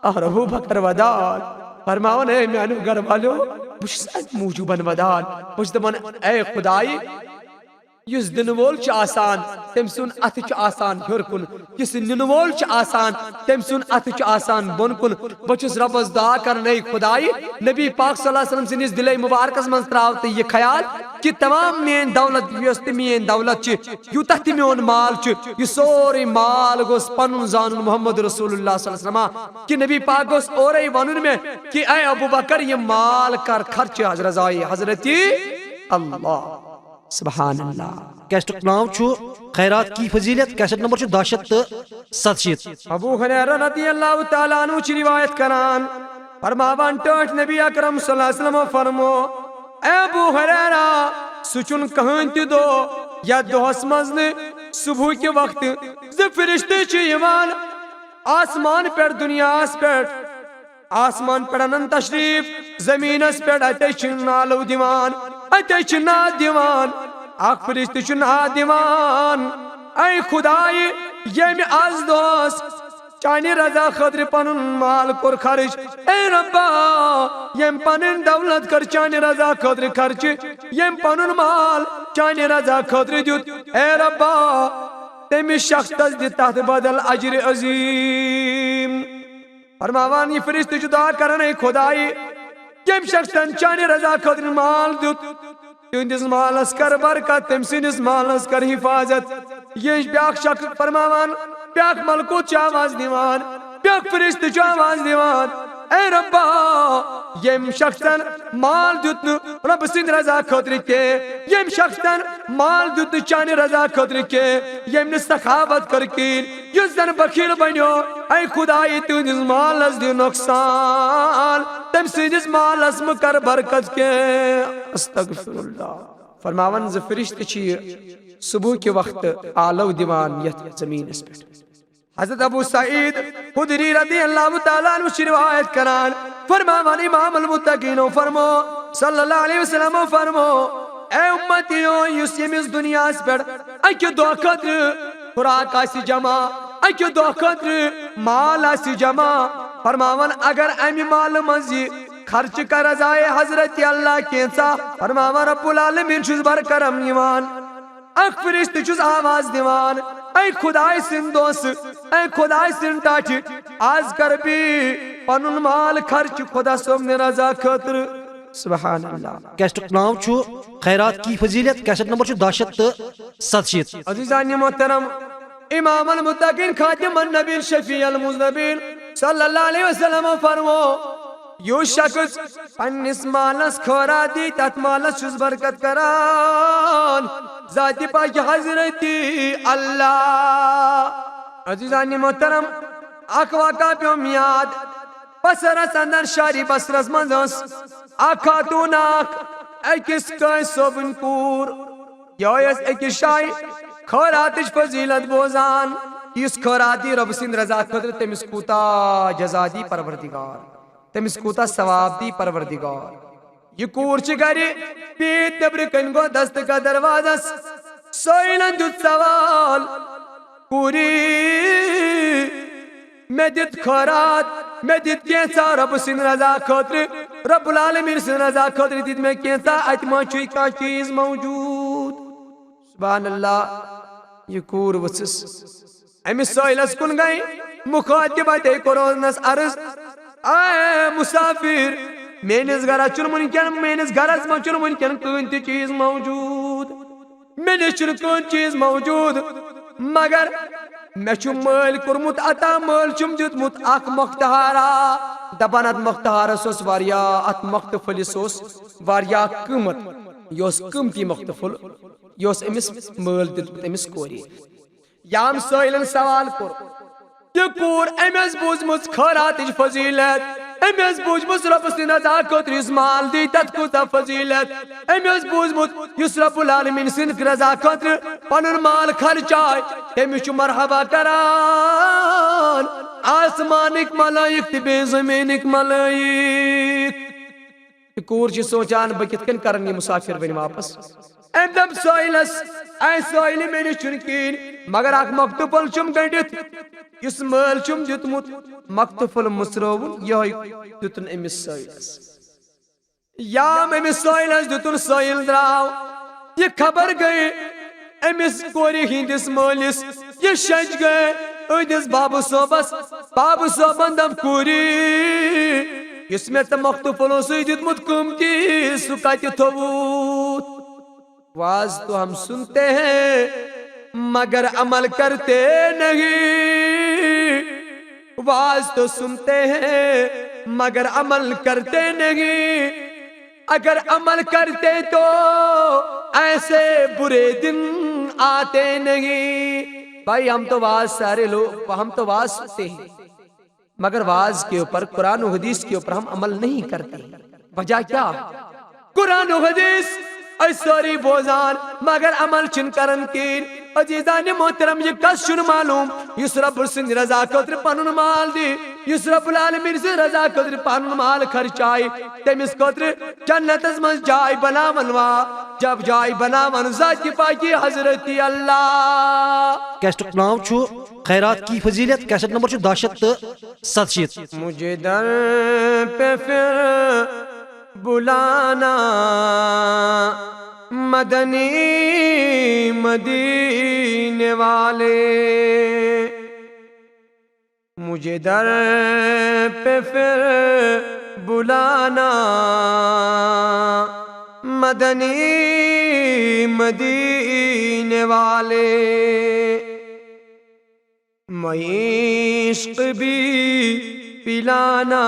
آ، ابو بکر ودان، فرماوان، اے میانیو گرٕ والیو، بہٕ چھُس امہِ موٗجوٗبن ودان، بہٕ چھُس دپان، اے خدایہِ، یُس دِنہٕ وول چھُ آسان، تٔمۍ سُنٛد اَتھٕ چھُ آسان ہیوٚر کُن، یُس نِنہٕ وول چھُ آسان، تٔمۍ سُنٛد اَتھٕ چھُ آسان بۄن کُن۔ بہٕ چھُس رۄبَس دُعا کران، اے خدایہِ، نبی پاک صلی اللہ علیہ وسلم سٕنٛدِس دِلے مُبارکَس منٛز ترٛاو تہٕ یہِ خیال کہِ تمام میٲنۍ دولت یۄس تہِ میٲنۍ دولت چھِ، یوٗتاہ تہِ میون مال چھُ، یہِ سورُے مال گوٚژھ پَنُن زانُن محمد رسول اللہ صلی اللہ علیہ وسلم، کہِ نبی پاک گوٚژھ اورَے وَنُن مےٚ کہِ اے ابو بکر، یہِ مال کر خرچہٕ حضرت، حضرت اللہ۔ سبحان اللہ۔ کیسٹُک ناو چھُ خیرات کی فضیلت، کیسٹ نمبر چھُ دَہ شیٚتھ تہٕ ستہٕ شیٖتھ۔ ابو ہریرہ رضی اللہ تعالیٰ عنہ چھِ روایت کران، فرماوان، ٹٲٹھۍ نبی اکرم صلی اللہ علیہ وسلم فرمو، اے ابو ہریرہ، سُہ چھُنہٕ کٕہٕنۍ تہِ دۄہ یتھ دۄہس منٛز نہٕ صبحُکہِ وقتہٕ زٕ فرشتہٕ چھِ یِوان آسمان پٮ۪ٹھ دُنیاہس پٮ۪ٹھ، آسمان پٮ۪ٹھ انن تشریف زمینس پٮ۪ٹھ، اتے چھِ نالو دِوان، اتے چھِ ناد دِوان۔ اکھ فرشتہٕ چھُ ناد دِوان، اے خدایہِ، ییٚمہِ از دۄہس چانہِ رضا خٲطرٕ پنُن مال کوٚر خرٕچ، اے رۄبا، ییٚمہِ پنٕنۍ دولت کٔر چانہِ رضا خٲطرٕ خرچہٕ، ییٚمہِ پنُن مال چانہِ رضا خٲطرٕ دیُت، اے رۄبا، تٔمِس شخصس دِ تتھ بدل اجر عظیم۔ فرماوان، یہِ فرشتہٕ چھُ دعا کران، اے خدایہِ، ییٚمہِ شخصن چانہِ رضا خٲطرٕ مال دیُت، تِہنٛدِس مالس کر برکت، تٔمۍ سٕنٛدِس مالس کر حفاظت۔ یہِ چھُ بیٛاکھ شخص فرماوان، بیٛاکھ ملکوت چھُ آواز دِوان، بیٛاکھ فرشتہٕ چھُ آواز دِوان، اے رۄبا، ییٚمہِ شخصن مال دیُت نہٕ رۄبہٕ سٕنٛدِ رضا خٲطرٕ کینٛہہ، ییٚمہِ شخصن مال دیُت نہٕ چانہِ رضا خٲطرٕ کینٛہہ، ییٚمۍ نہٕ سخاوت کٔر کِہیٖنۍ، یُس زن بخیل بنیو، اے خدایہِ، تِہنٛدِس مالس دِ نۄقصان، تٔمۍ سٕنٛدِس مالس مہٕ کر برکت کینٛہہ۔ استغفر اللہ۔ فرماوان، زٕ فرشتہٕ چھِ یہِ صبحُکہِ وقتہٕ آلو دِوان یتھ زمینس پٮ۪ٹھ۔ حضرت ابو سعید خدری رضی اللہ تعالیٰ عنہ چھِ روایت کران، فرماوان، امام المتقینو فرمو، صلی اللہ علیہ وسلمو فرمو، اے امتیو، یُس ییٚمِس دُنیاہَس پٮ۪ٹھ اَکہِ دۄہ خٲطرٕ خوراک آسہِ جمع، اَکہِ دۄہ خٲطرٕ مال آسہِ جمع، فرماوان، اگر اَمہِ مالہٕ منٛز یہِ خرچہٕ کَرٕ رضایے حضرت اللہ کینٛژھا، فرماوان، رب العالمین چھُس بر کرم یِوان۔ اکھ فرشتہٕ چھُس آواز دِوان، اے خداے سٕنٛدۍ دوست، اے خداے سٕنٛدۍ ٹاٹھۍ، آز کر بہٕ پنُن مال خرچ خدا صٲبنہِ رضا خٲطرٕ۔ سبحان اللہ۔ کیسٹُک ناو چھُ خیرات کی فضیلت، کیسٹ نمبر چھُ دَہ شیٚتھ تہٕ ستشیٖتھ۔ عزیزان محترم، امام المتقین خاتم النبین شفیع المذنبین صلی اللہ علیہ وسلم فرمو، یُس شخص پننِس مالس خٲرات دی، تتھ مالس چھُس برکت کران ذاتِ پاکِ حضرت اللہ۔ عزیزانِ محترم، اکھ واقعہ پیوٚم یاد۔ بصرس اندر، شہرِ بصرس منٛز ٲس اکھ خاتوٗن اکھ أکِس کٲنٛسہِ صٲبٕنۍ کوٗر۔ یہِ ٲس أکِس جایہِ خٲراتٕچ فضیلت بوزان۔ یُس خٲرات دی رۄبہٕ سٕنٛدِ رضا خٲطرٕ، تٔمِس کوٗتاہ جزا دی پروردگار۔ تٔمِس کوٗتاہ ثواب دی پروردگار۔ یہِ کوٗر چھِ گرِ بِہِتھ، نیٚبرٕ کنہِ گوٚو دستک دروازس۔ سٲیلن دیُت سوال، کوٗری، مےٚ دِتھ خٲرات، مےٚ دِتھ کینٛژھا رۄبہٕ سٕنٛدِ رضا خٲطرٕ، رب العالمین سٕنٛدِ رضا خٲطرٕ دِتھ مےٚ کینٛژھا، اتہِ ما چھُے کانٛہہ چیٖز موجود؟ سبحان اللہ، یہِ کوٗر ؤژھٕس أمِس سٲیلس کُن گٔے، مُخاطبہ تہِ کوٚرنس عرض، اے مسافر، میٲنِس گرس چھُنہٕ وٕنکیٚن، میٲنِس گرس منٛز چھُنہٕ وٕنکیٚن کٕہٕنۍ تہِ چیٖز موجود، مےٚ نِش چھُنہٕ کٕہٕنۍ چیٖز موجود، مگر مےٚ چھُ مٲلۍ کوٚرمُت عطا، مٲلۍ چھُم دیُتمُت اکھ مۄختہارا۔ دپان اتھ مۄختہارس اوس واریاہ، اتھ مۄختہٕ پھٔلِس اوس واریاہ قۭمت، یہِ اوس قۭمتی مۄختہٕ پھوٚل، یہِ اوس أمِس مٲلۍ دیُتمُت أمِس کورِ۔ یام سٲیلن سوال کوٚر، یہِ کوٗر، أمۍ ٲس بوٗزمٕژ خٲراتٕچ فضیلت، أمۍ ٲس بوٗزمٕژ رۄبہٕ سٕنٛدِ رضا خٲطرٕ یُس مال دی، تَتھ کۭژاہ فضیلت۔ أمۍ اوس بوٗزمُت یُس رب العالمین سٕنٛدِ رضا خٲطرٕ پنُن مال خرچاے، تٔمِس چھُ مرحبا کران آسمانٕکۍ ملائک تہٕ بیٚیہِ زٔمیٖنٕکۍ ملائک۔ یہِ کوٗر چھِ سونٛچان، بہٕ کِتھ کٔنۍ کرن یہِ مسافر وۄنۍ واپس؟ أمۍ دوٚپ سٲیلس، اے سٲیلہِ، مےٚ نِش چھُنہٕ کِہیٖنۍ، مگر اکھ مۄختہٕ پھوٚل چھُم گٔنٛڈِتھ، یُس مٲلۍ چھُم دیُتمُت، مۄختہٕ پھوٚل مُژرووُن، یِہوٚے دیُتُن أمِس سٲیلس۔ یام أمِس سٲیلس دیُتُن، سٲیِل درٛاو۔ یہِ خبر گٔے أمِس کورِ ہٕنٛدِس مٲلِس۔ یہِ شیٚنٛج گٔے أہٕنٛدِس بابہٕ صٲبس۔ بابہٕ صٲبن دوٚپ، کوٗری، یُس مےٚ ژےٚ مۄختہٕ پھوٚل اوسُے دیُتمُت قۭمتی، سُہ کتہِ تھوٚوُتھ؟ واز تو ہم سنتے ہیں مگر عمل کرتے نہیں، واز تو سنتے ہیں مگر عمل کرتے نہیں، اگر عمل کرتے تو ایسے برے دن آتے نہیں۔ بھائی، ہم تو واز سارے لوگ، ہم تو واز سنتے ہیں، مگر واز کے اوپر، قرآن و حدیث کے اوپر ہم عمل نہیں کرتے۔ وجہ کیا؟ قرآن و حدیث أسۍ سٲری بوزان، مگر عمل چھِنہٕ کران کِہیٖنۍ۔ عزیزانِ محترم، یہِ کس چھُنہٕ معلوم یُس رۄب سٕنٛدِ رضا خٲطرٕ پنُن مال دی، یُس رب العالمین سٕنٛدِ رضا خٲطرٕ پنُن مال خرچایہِ، تٔمِس خٲطرٕ جنتس منٛز جاے بناون وا، جب جاے بناون ذاتِ پاکِ حضرت اللہ۔ کیسٹُک ناو چھُ خیرات کی فضیلت، کیسٹ نمبر چھُ دَہ شیٚتھ تہٕ ستشیٖتھ۔ مجھے در پہ پھر بلانا مدنی مدینے والے، مجھے در پہ پھر بلانا مدنی مدینے والے، میں عشق بھی پلانا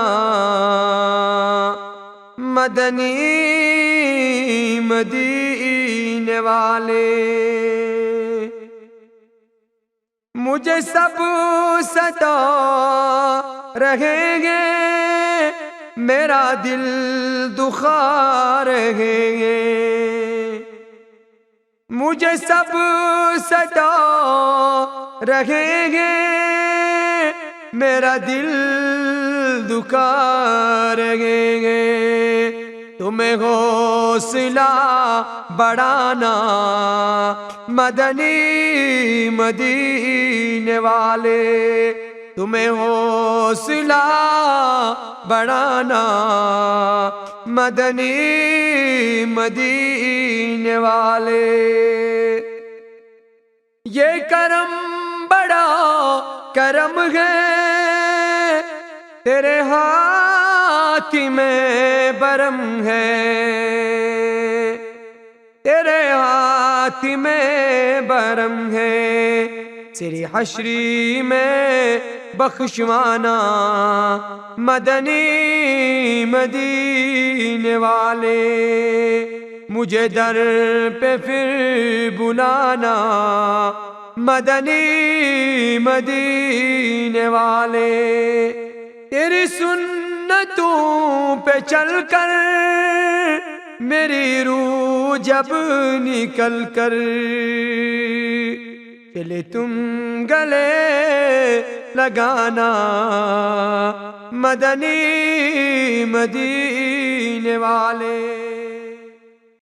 مدنی مدینے والے۔ مجھے سب ستا رہے ہیں، میرا دل دکھا رہے ہیں۔ مجھے سب ستا رہے ہیں، میرا دل دکھا رہے ہیں۔ تمہیں حوصلہ بڑھانا، مدنی مدینے والے، تمہیں حوصلہ بڑھانا، مدنی مدینے والے۔ یہ کرم بڑا کرم ہے، تیرے ہاتھ میں برم ہے، تیرے ہاتھ میں برم ہے، سر حشری میں بخشوانا، مدنی مدینے والے، مجھے در پہ پھر بلانا، مدنی مدینے والے۔ تیری سنتوں پہ چل کر میری روح جب نکل کر چلے تم گلے لگانا، مدنی مدینے والے۔